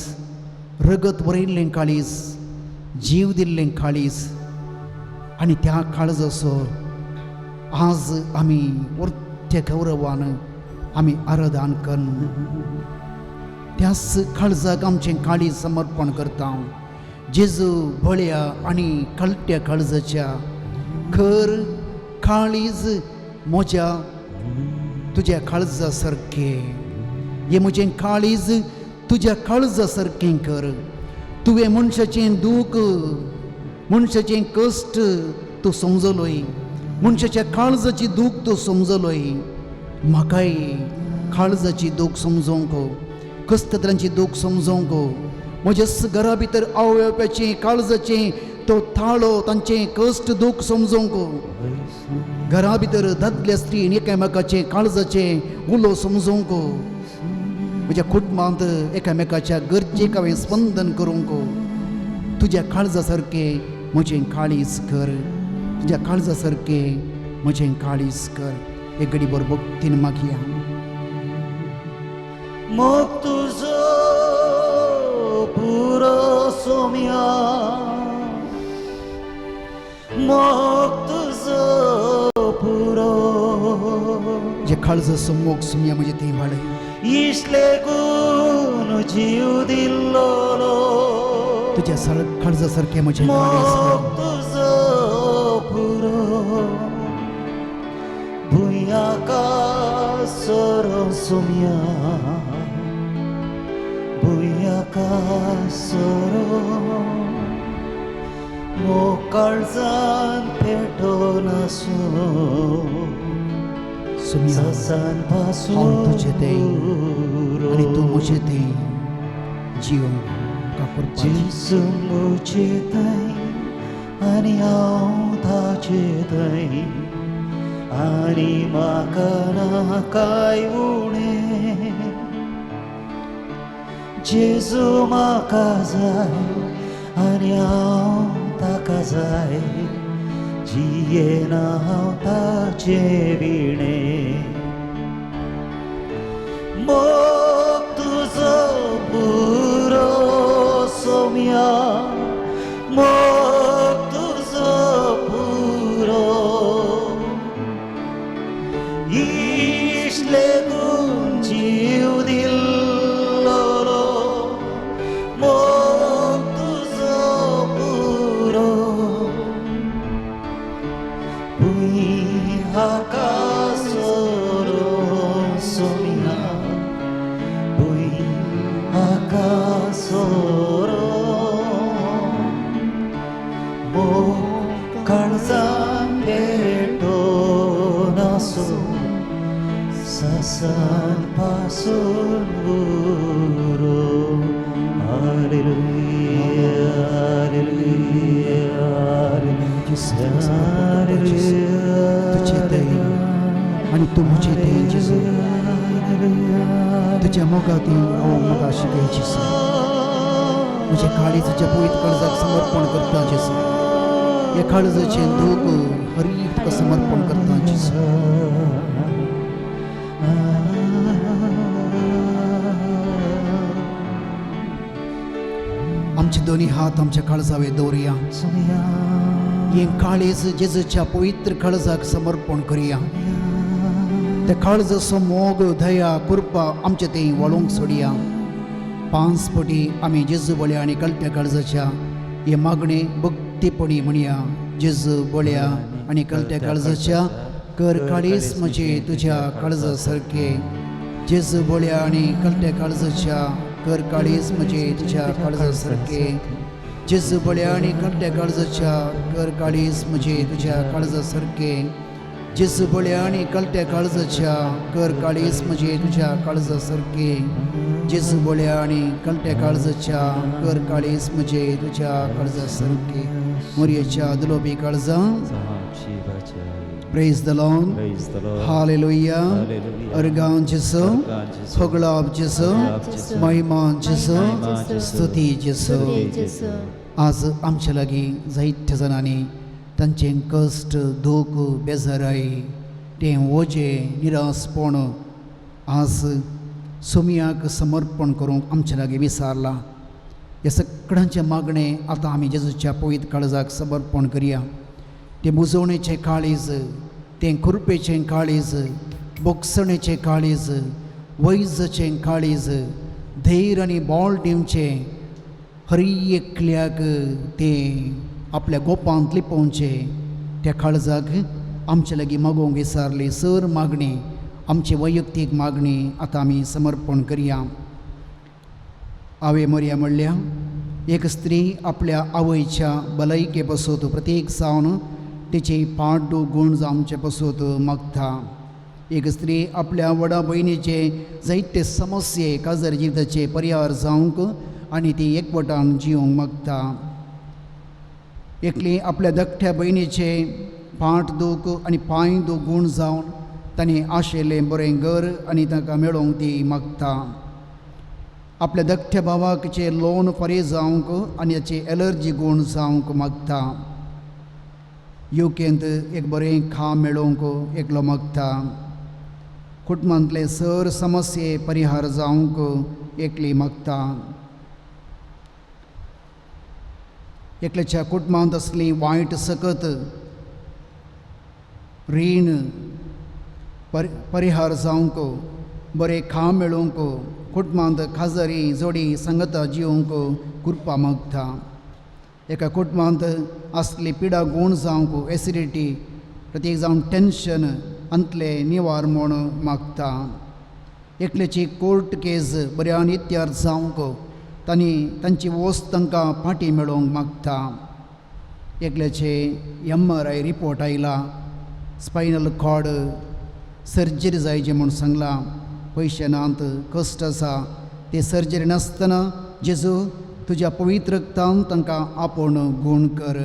रगत बरयल्लें काळीज, जीव दिल्लें काळीज. आनी त्या काळजाचो आज आमी वर्त्या गौरवान आमी आराधन करून त्याच काळजाक आमचें काळीज समर्पण करता. जेजू बळ्या आनी कळट्या काळजाच्या खर काळीज म्हज्या तुज्या काळजा सारकें, हें म्हजें काळीज तुज्या काळजा सारकें कर. तुवें मनशाचें दूख, मनशाचें कश्ट तूं समजलोय, मनशाच्या काळजाची दूख तूं समजलोय. म्हाकाय काळजाची दूख समजोंक, कश्टांची दूख समजोंक, म्हज्या घरा भितर आवयप्याचें काळजाचें तो थाळो तांचें कश्ट दूख समजोंक, घरा भितर दादल्या स्त्रीन एकामेकाचें काळजाचें उलो समजोंक, म्हज्या कुटुंबांत एकामेकाच्या गरजेक हांवें स्पंदन करूंक तुज्या काळजा सारकें म्हजें काळीज कर, तुज्या काळजा सारकें म्हजें काळीज कर. एक घडी बरो भक्तीन मागया. मोग तुजो पुरो सोम्या, मोग तुजो पुरो, जे काळजाचो मोग सोम्या म्हजें तें वाडय. इश्ले गुण जीव दिल्लो तुज्या काळजा सारकें म्हजें काळीज कर. मोग तुजो पुरो, भुंयाका सोरो सोम्या, भुंयाका सोरो, मोग काळजान पेटोवन आसूं सोम्या ससान हांव तुजें तें आनी तूं पासून म्हजें तें जीव काकुरपा. जेजू म्हजे थंय आनी हांव ताजे थंय, आनी म्हाका ना कांय उणें. जेजू म्हाका जाय आनी हांव ताका जाय, जियेना हांव ताजे विणें. मोग तुजो पुरो सोम्या, मोग तुजो पुरो, इश्ले गुण जीव दिल्लो मोग तुजो पुरो, भूंय आकासोरो सोम्या, भूंय आकासोरो, मोग काळजान पेटोवन आसूं ससान पासून उरो. हालेलुया, हालेलुया, तुजें तें आनी तूं म्हजें तें जेजू, तुज्या मोगा ती हांव मोगा शिकय जेजू. म्हजें काळीज तुज्या पवित्र काळजाक समर्पण करता जेजू. ह्या काळजाचें दूख हरी तुका समर्पण करता जेजू. आमचे दोनी हात आमच्या काळजावे दवरुया. हें काळीज जेजूच्या पवित्र काळजाक समर्पण करुया. त्या काळजाचो मोग, दया, कृपा आमचे थंय वळोवंक सोडया. पांच पटी आमी जेजू बळ्या आनी कळट्या काळजाच्या हे मागणे भक्तीपणी म्हणया. जेजू बळ्या आनी कळट्या काळजाच्या कर काळीज म्हजें तुज्या काळजा सारकें. जेजू बळ्या आनी कळट्या काळजाच्या कर काळीज म्हजें तुज्या काळजा सारकें. जेजू बळ्या आनी कळट्या काळजाच्या कर काळीज म्हजे तुज्या काळजा सारकें. जेजू बळ्या आनी कळट्या काळजाच्या कर काळीज म्हजे तुज्या काळजा सारकें. जेजू बळ्या आनी कळट्या काळजाच्या कर काळीज म्हजे तुज्या काळजा सारकें. मोरयेच्या दुलोबी काळजा. साक्षी बचाई. Praise the Lord. Praise the Lord. Hallelujah. Hallelujah. अर्गां जेजू, अर्गां जेजू, होगळाप जेजू, होगळाप जेजू, महिमा जेजू, महिमा जेजू, स्तुती जेजू. स्तुती जेजू. आज आमच्या लागीं जायत्या जाणांनी तांचें कश्ट, दूख, बेजाराय, तें ओजें, निरासपण आज सोमयाक समर्पण करूंक आमच्या लागीं विचारलां. ह्या सगळ्यांचें मागणें आतां आमी जेजूच्या पवित्र काळजाक समर्पण करया. तें बुजवणेचें काळीज, तें खुरपेचें काळीज, बोगसणेचें काळीज, वैजचें काळीज, धैर्य आनी बळ दिवचें हर एकल्याक तें आपल्या गोपांत लिपोवचें त्या काळजाक आमचे लागीं मागोवंक विचारली सर मागणी, आमची वैयक्तीक मागणी आतां आमी समर्पण करया. आवे मोरया म्हणल्या एक स्त्री आपल्या आवयच्या भलायके पासत प्रत्येक जावन तिची पाड गूण जावचे पासत मागता. एक स्त्री आपल्या व्हडा भयणीचे जायते समस्ये काजार जिविताचे परिहार जावंक आनी ती एकवटान जिवंक मागता. एकली आपल्या धाकट्या भयणीचे पाट दूख आनी पांय दूख गूण जावन तांणी आशिल्लें बरें घर आनी तांकां मेळोवंक ती मागता. आपल्या धाकट्या भावाकचे लोन फारीक जावंक आनी ताची एलर्जी गूण जावंक मागता. युकेंत एक बरें काम मेळोवंक एकलो मागता. कुटुंबांतले सर समस्ये परिहार जावंक एकली मागता. एकल्याच्या कुटुंबांत आसली वायट सकत रीण परिहार जावंक, बरें काम मेळोवंक, कुटुंबांत खाजरी जोडी संगता जिवंक कृपा मागता. एका कुटुंबांत आसली पिडा गूण जावंक, एसिडिटी प्रत्येक जावन टेंशन अंतले निवार म्हूण मागता. एकल्याची कोर्ट केस बऱ्यान इत्यार जावंक तांणी तांची वस्त तांकां फाटी मेळोवंक मागता. एकल्याचे MRI report आयला, स्पायनल कॉर्ड सर्जरी जायची म्हूण सांगलां, पयशे नात, कश्ट आसा, ते सर्जरी नासतना जेजू तुज्या पवित्र रक्तान तांकां आपोवन गूण कर.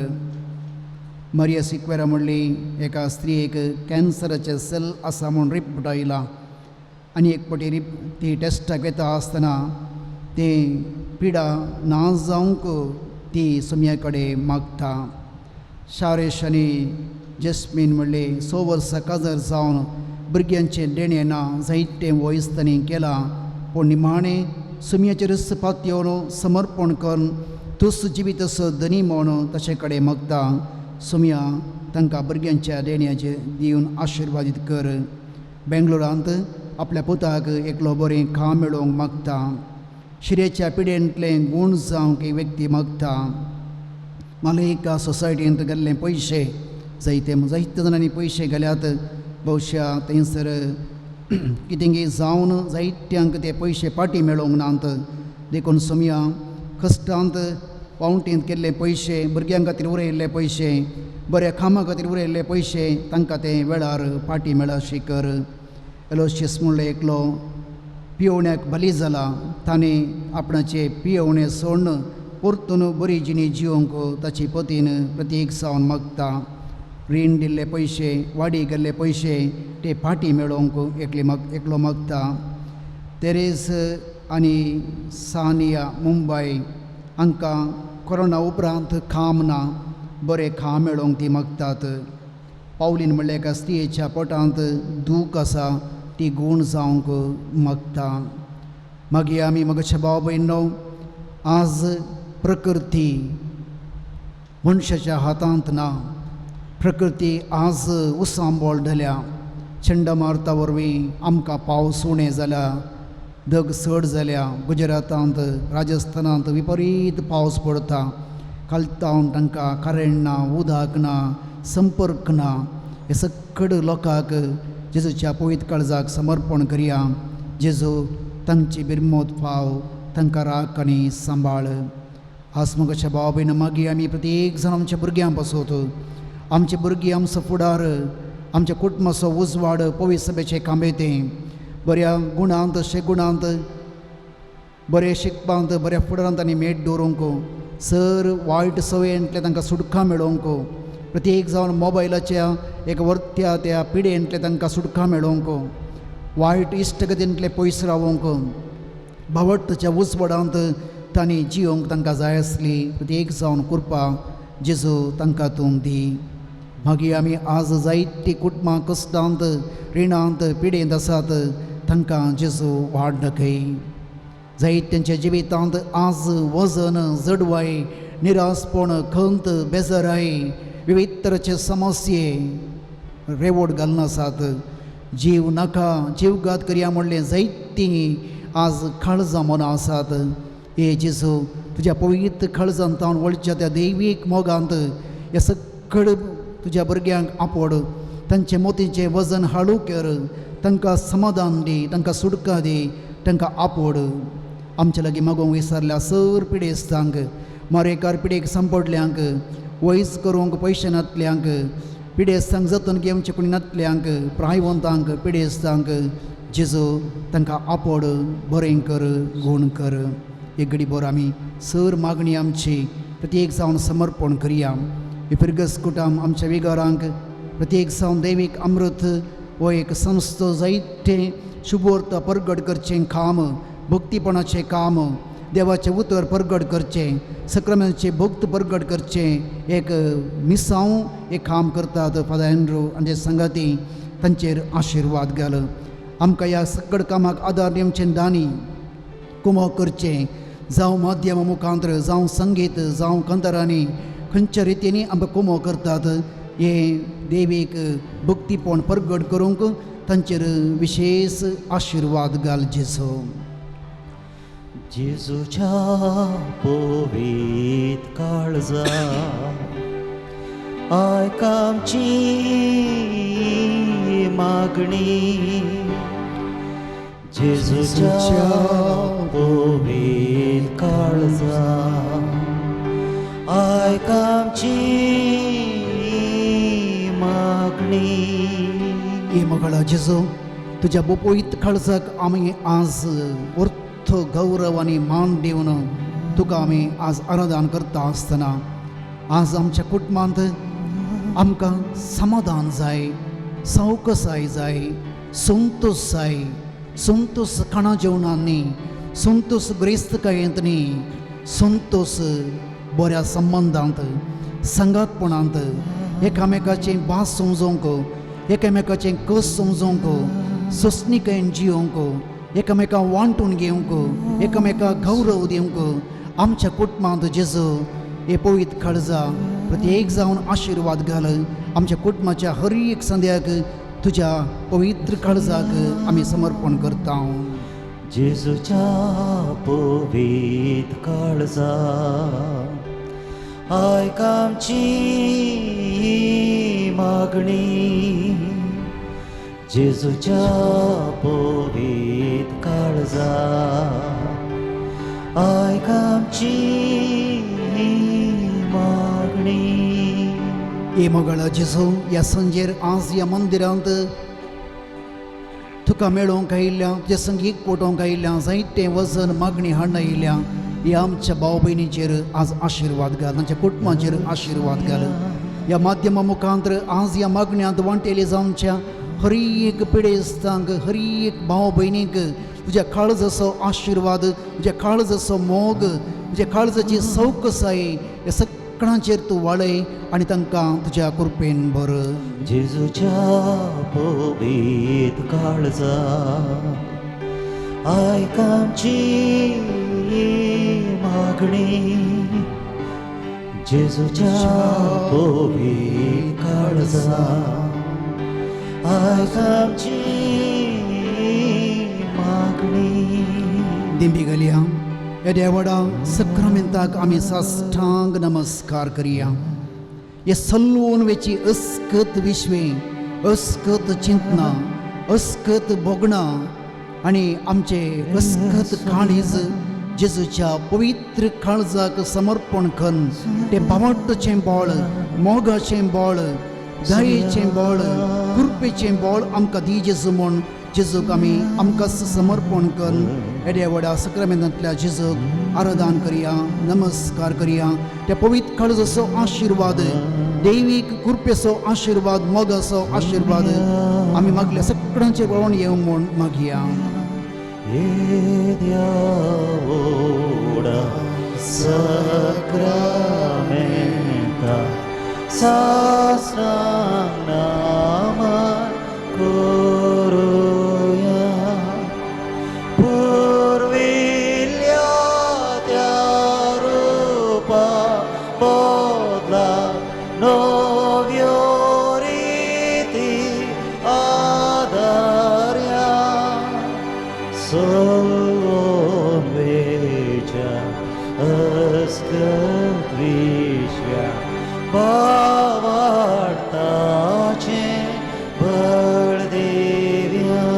मरिया सिक्वेरा म्हणली एका स्त्रियेक कॅन्सराचें सेल आसा म्हूण रिपोर्ट आयला आनी एक फावटी ती टेस्टाक वता आसतना ती पिडा ना जावंक ती सोम्या कडेन मागता. शारेश आनी जस्मीन म्हणली 6 वर्सां काजार जावन भुरग्यांचें देणें ना, जायतें वयस तांणी केलां, पूण निमाणें सुमयाचेर पातयेवन समर्पण करून तूच जिवीत असो धनी म्हूण ताचे कडेन मागता. सुमया तांकां भुरग्यांच्या देण्याचेर दिवन आशिर्वादीत कर. बेंगलोरांत आपल्या पुताक एकलो बरें काम मेळोवंक मागता. शिरेच्या पिडेंतलें गूण जावंक एक व्यक्ती मागता. मालयका सोसायटींत गेल्ले पयशे जायते जायते जाणांनी पयशे गेल्यात, बहुशा थंयसर कितेंगी जावन जायत्यांक ते पयशे फाटीं मेळोवंक नात. देखून सोमया कश्टांत पावंटींत केल्ले पयशे, भुरग्यां खातीर उरयल्ले पयशे, बऱ्या कामा खातीर उरयल्ले पयशे तांकां ते वेळार फाटीं मेळशी कर. एलोशियस म्हणले एकलो पियोवण्याक बली जाला, ताणें आपणाचें पियोवणें सोडून परतून बरी जिणी जिवंक ताची पतीन प्रतीक जावन मागता. रीण दिल्ले पयशे, वाडी गेल्ले पयशे ते फाटीं मेळोवंक एकलो मागता. तेरेज आनी सानिया मुंबय हांकां कोरोना उपरांत काम ना, बरें काम मेळोवंक ती मागतात. पावलीन म्हणल्यार एका स्त्रियेच्या पोटांत दूख आसा, ती गूण जावंक मागता. मागीर आमी म्हज्या भाव भयणो आज प्रकृती मनशाच्या हातांत ना, प्रकृती आज उसांबोळ जाल्या. चंडमारुता वरवीं आमकां पावस उणें जाला, दग चड जाल्या. गुजरातांत, राजस्थानांत विपरीत पावस पडता. कालतावन तांकां करेंट ना, उदक ना, संपर्क ना. हे सगळे लोकांक जेजूच्या पवित्र काळजाक समर्पण करया. जेजू तांची बिरमोत फाव, तांकां राख आनी सांबाळ. हासमुखाच्या भाव भयण मागीर आमी प्रत्येक जाण आमच्या भुरग्यां पासत, आमचे भुरगीं आमचो फुडार, आमच्या कुटुंबाचो उजवाड, पवित्र सभेचे कामेते बऱ्या गुणांत शेगुणांत बरें शिकपांत बऱ्या फुडारांत आनी मेट दवरूंक, सर वायट सवयेंतले तांकां सुटका मेळोवंक, प्रत्येक जावन मोबायलाच्या एक वर्त्या त्या पिडेंतले तांकां सुटका मेळोवंक, वायट इश्टगतींतले पयस रावोंक, भावटच्या उजवाडांत तांणी जियोंक तांकां जाय आसली प्रत्येक जावन कृपा जेजू तांकां तूं दी. मागीर आमी आज जायतीं कुटुंबां कश्टांत रिणांत पिडेंत आसात, तांकां जेजू वाड दाखय. जायत तेंच्या जिवितांत आज वजन जडवाय निरासपण खंत बेजाराय विविध तरेचे समस्ये रेवोट घालून आसात, जीव नाका जीवघात करया म्हणलें जायतीं आज काळजां मनां आसात. हे जेजू तुज्या पवित्र काळजांत तावन वळच्या त्या दैवीक मोगांत ह्या सगळे तुज्या भुरग्यांक आपोड, तांचे मोतीचें वजन हाडू कर, तांकां समाधान दी, तांकां सुटका दी, तांकां आपोड. आमच्या लागीं मागोवंक विसरल्या सर पिडेस्तांक, मारेकार पिडेक सांपडल्यांक, वयज करूंक पयशे नातल्यांक, पिडेस्तांक जतन घेवचे कोणी नातल्यांक, प्रायवंतांक पिडेस्तांक जेजू तांकां आपोड, बरें कर, गूण कर. एक घडी बोर आमी सर मागणी आमची प्रत्येक जावन समर्पण करया. फिरगस कुटाम आमच्या विगारांक प्रत्येक जावन दैवीक अमृत हो एक संस्था जायते शुभोर्थ परगट करचें काम, भक्तीपणाचें काम, देवाचें उतर परगट करचें, सक्रामेंताचें भक्त परगट करचें एक मिसांव एक काम करतात फादर एंड्रू आनी संगाती, तांचेर आशिर्वाद घाल. आमकां ह्या सगळ कामाक आदार दिवचें दानी कुमो करचें, जावं माध्यमा मुखांतर, जावं संगीत, जावं कंतरांनी, खंयच्या रितींनी आमकां कुमो करतात हे देवीक भक्तीपण परगट करूंक तांचेर विशेश आशिर्वाद घाल जेजू. जेजूच्या पवित्र काळजा आयक आमची मागणी, जेजूच्या पवित्र काळजा आयक आमची मागणी. हे मगळा जेजू तुज्या पवित्र काळजाक आमी आज अर्थ गौरव आनी मान दिवन तुका आमी आज आराधन करता आसतना आज आमच्या कुटुंबांत आमकां समाधान जाय, सावकसाय जाय, संतोश जाय. संतोश खाणा जेवणान न्ही, संतोश ग्रेस्तकायेंत न्ही, संतोश बऱ्या संबंदांत, संगातपणांत, एकामेकाचें भास समजोवंक, एकामेकाचें कस समजोवंक, सोंसणीकायेन जियोवंक, एकामेका वांटून घेवंक, एकामेका गौरव दिवंक आमच्या कुटुंबांत जेजू हे पवित्र काळजा प्रत्येक जावन आशिर्वाद घाल. आमच्या कुटुंबाच्या हर एक संद्याक तुज्या पवित्र काळजाक आमी समर्पण करता. जेजूच्या पवित्र काळजा आयक आमची मागणी, जेजूच्या पवित्र काळजा आयक आमची मागणी. हे मोगाळा जेजू ह्या संजेर आज ह्या मंदिरांत तुका मेळोवंक आयिल्ल्या, तुज्या संगीत पोटोवंक आयिल्ल्या जायते वजन मागणी हाडून आयिल्ल्या ह्या आमच्या भाव भयणीचेर आज आशिर्वाद घाल, तांच्या कुटुंबाचेर आशिर्वाद घाल. ह्या माध्यमा मुखांतर आज ह्या मागण्यांत वांटेली जावच्या हर एक पिडेस्तांक, हर एक भाव भयणीक तुज्या काळजाचो आशिर्वाद, तुज्या काळजाचो मोग, तुज्या काळजाची सवकसाय ह्या सगळ्यांचेर तूं वाळय आनी तांकां तुज्या कृपेन भर. जेजूच्या पवित्र काळजा आयक आमची मागणी, जेजूच्या पवित्र काळजा आयक आमची मागणी. दिंबी घालया. ह्या देवडा सक्रामेंताक आमी साष्टांग नमस्कार करया. हे सल्लोन वेची अस्कत विश्वें, अस्कत चिंतना, अस्कत भोगणां आनी आमचे अस्कत काळीज जेजूच्या पवित्र काळजाक समर्पण करून तें भावार्थाचें बळ, मोगाचें बळ, दयेचें बळ, कृपेचें बळ आमकां दी जेजू म्हूण जेजूक आमी आमकां समर्पण करून येद्या व्हडा सक्रामेंतांतल्या जेजूक आराधन करया, नमस्कार करया. त्या पवित्र काळजाचो आशिर्वाद, दैवीक कृपेचो आशिर्वाद, मोगाचो आशिर्वाद आमी मागल्या सगळ्यांचे वळोवन येवं म्हूण मागया. येद्या व्हडा सक्रामेंता साष्टांग नमन करुया. पुर्विल्ल्या त्या रुपा बदला नव्यो रिती आदार्या. सलोन वेच्या अस्कत विश्व्या भावार्थाचें बळ दिव्या.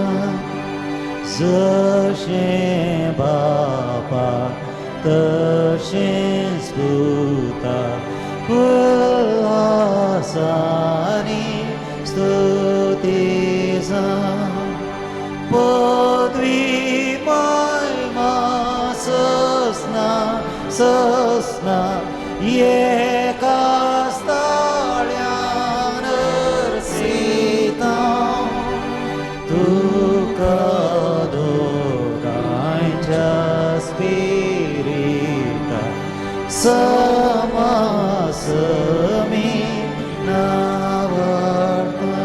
जशें बापा तशेंच पुता उल्हासानी स्तुती जावं. पदवी महिमा ससना ससना एकाच ताळ्यान अर्सिता. तुका दोगांयच्या स्पिरिता समासमी नावाडता.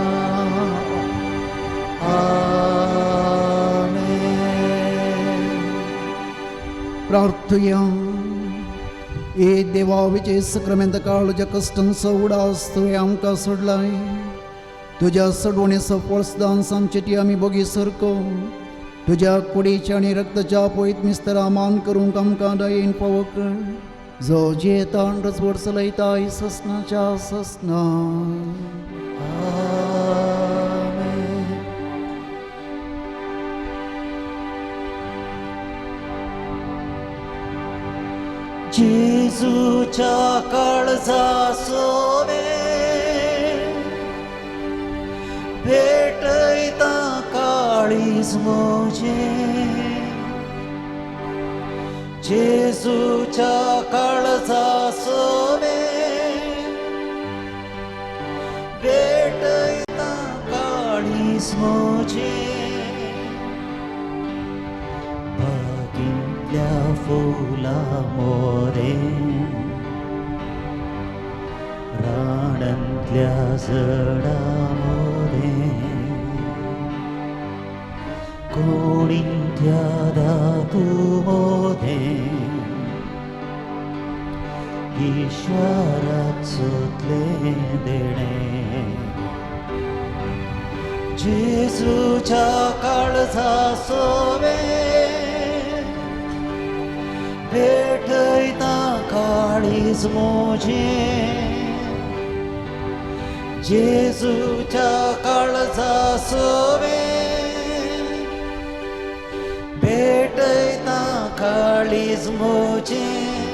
आमेन. प्रार्थया. ए देवा, विजय सक्रामेंत काळच्या कश्टांचो उडास तुवें आमकां सोडलाय. तुज्या सोडवणेचो फळसदान सांगचे ती आमी बोगी सरको. तुज्या कुडीच्या आनी रक्ताच्या पयत मिस्तरा मान करूंक आमकां दयेन फावो कर, जो जियेता आनी रजवड चलयता ससनाच्या ससना. आमेन. जेजूच्या काळजा सोवे भेटयता काळीज म्हजें. जेजूच्या काळजा सोवे भेटयता काळीज म्हजें. बागींतल्या फुलां मोरे, रानांतल्या झाडां मोरे, कोणींतल्या धातू मोरे, ईश्वराक सोदलें देणें. जेजूच्या काळजा सोवे भेटयता काळीज म्हजें. जेजूच्या काळजा सोवे भेटयता काळीज म्हजें.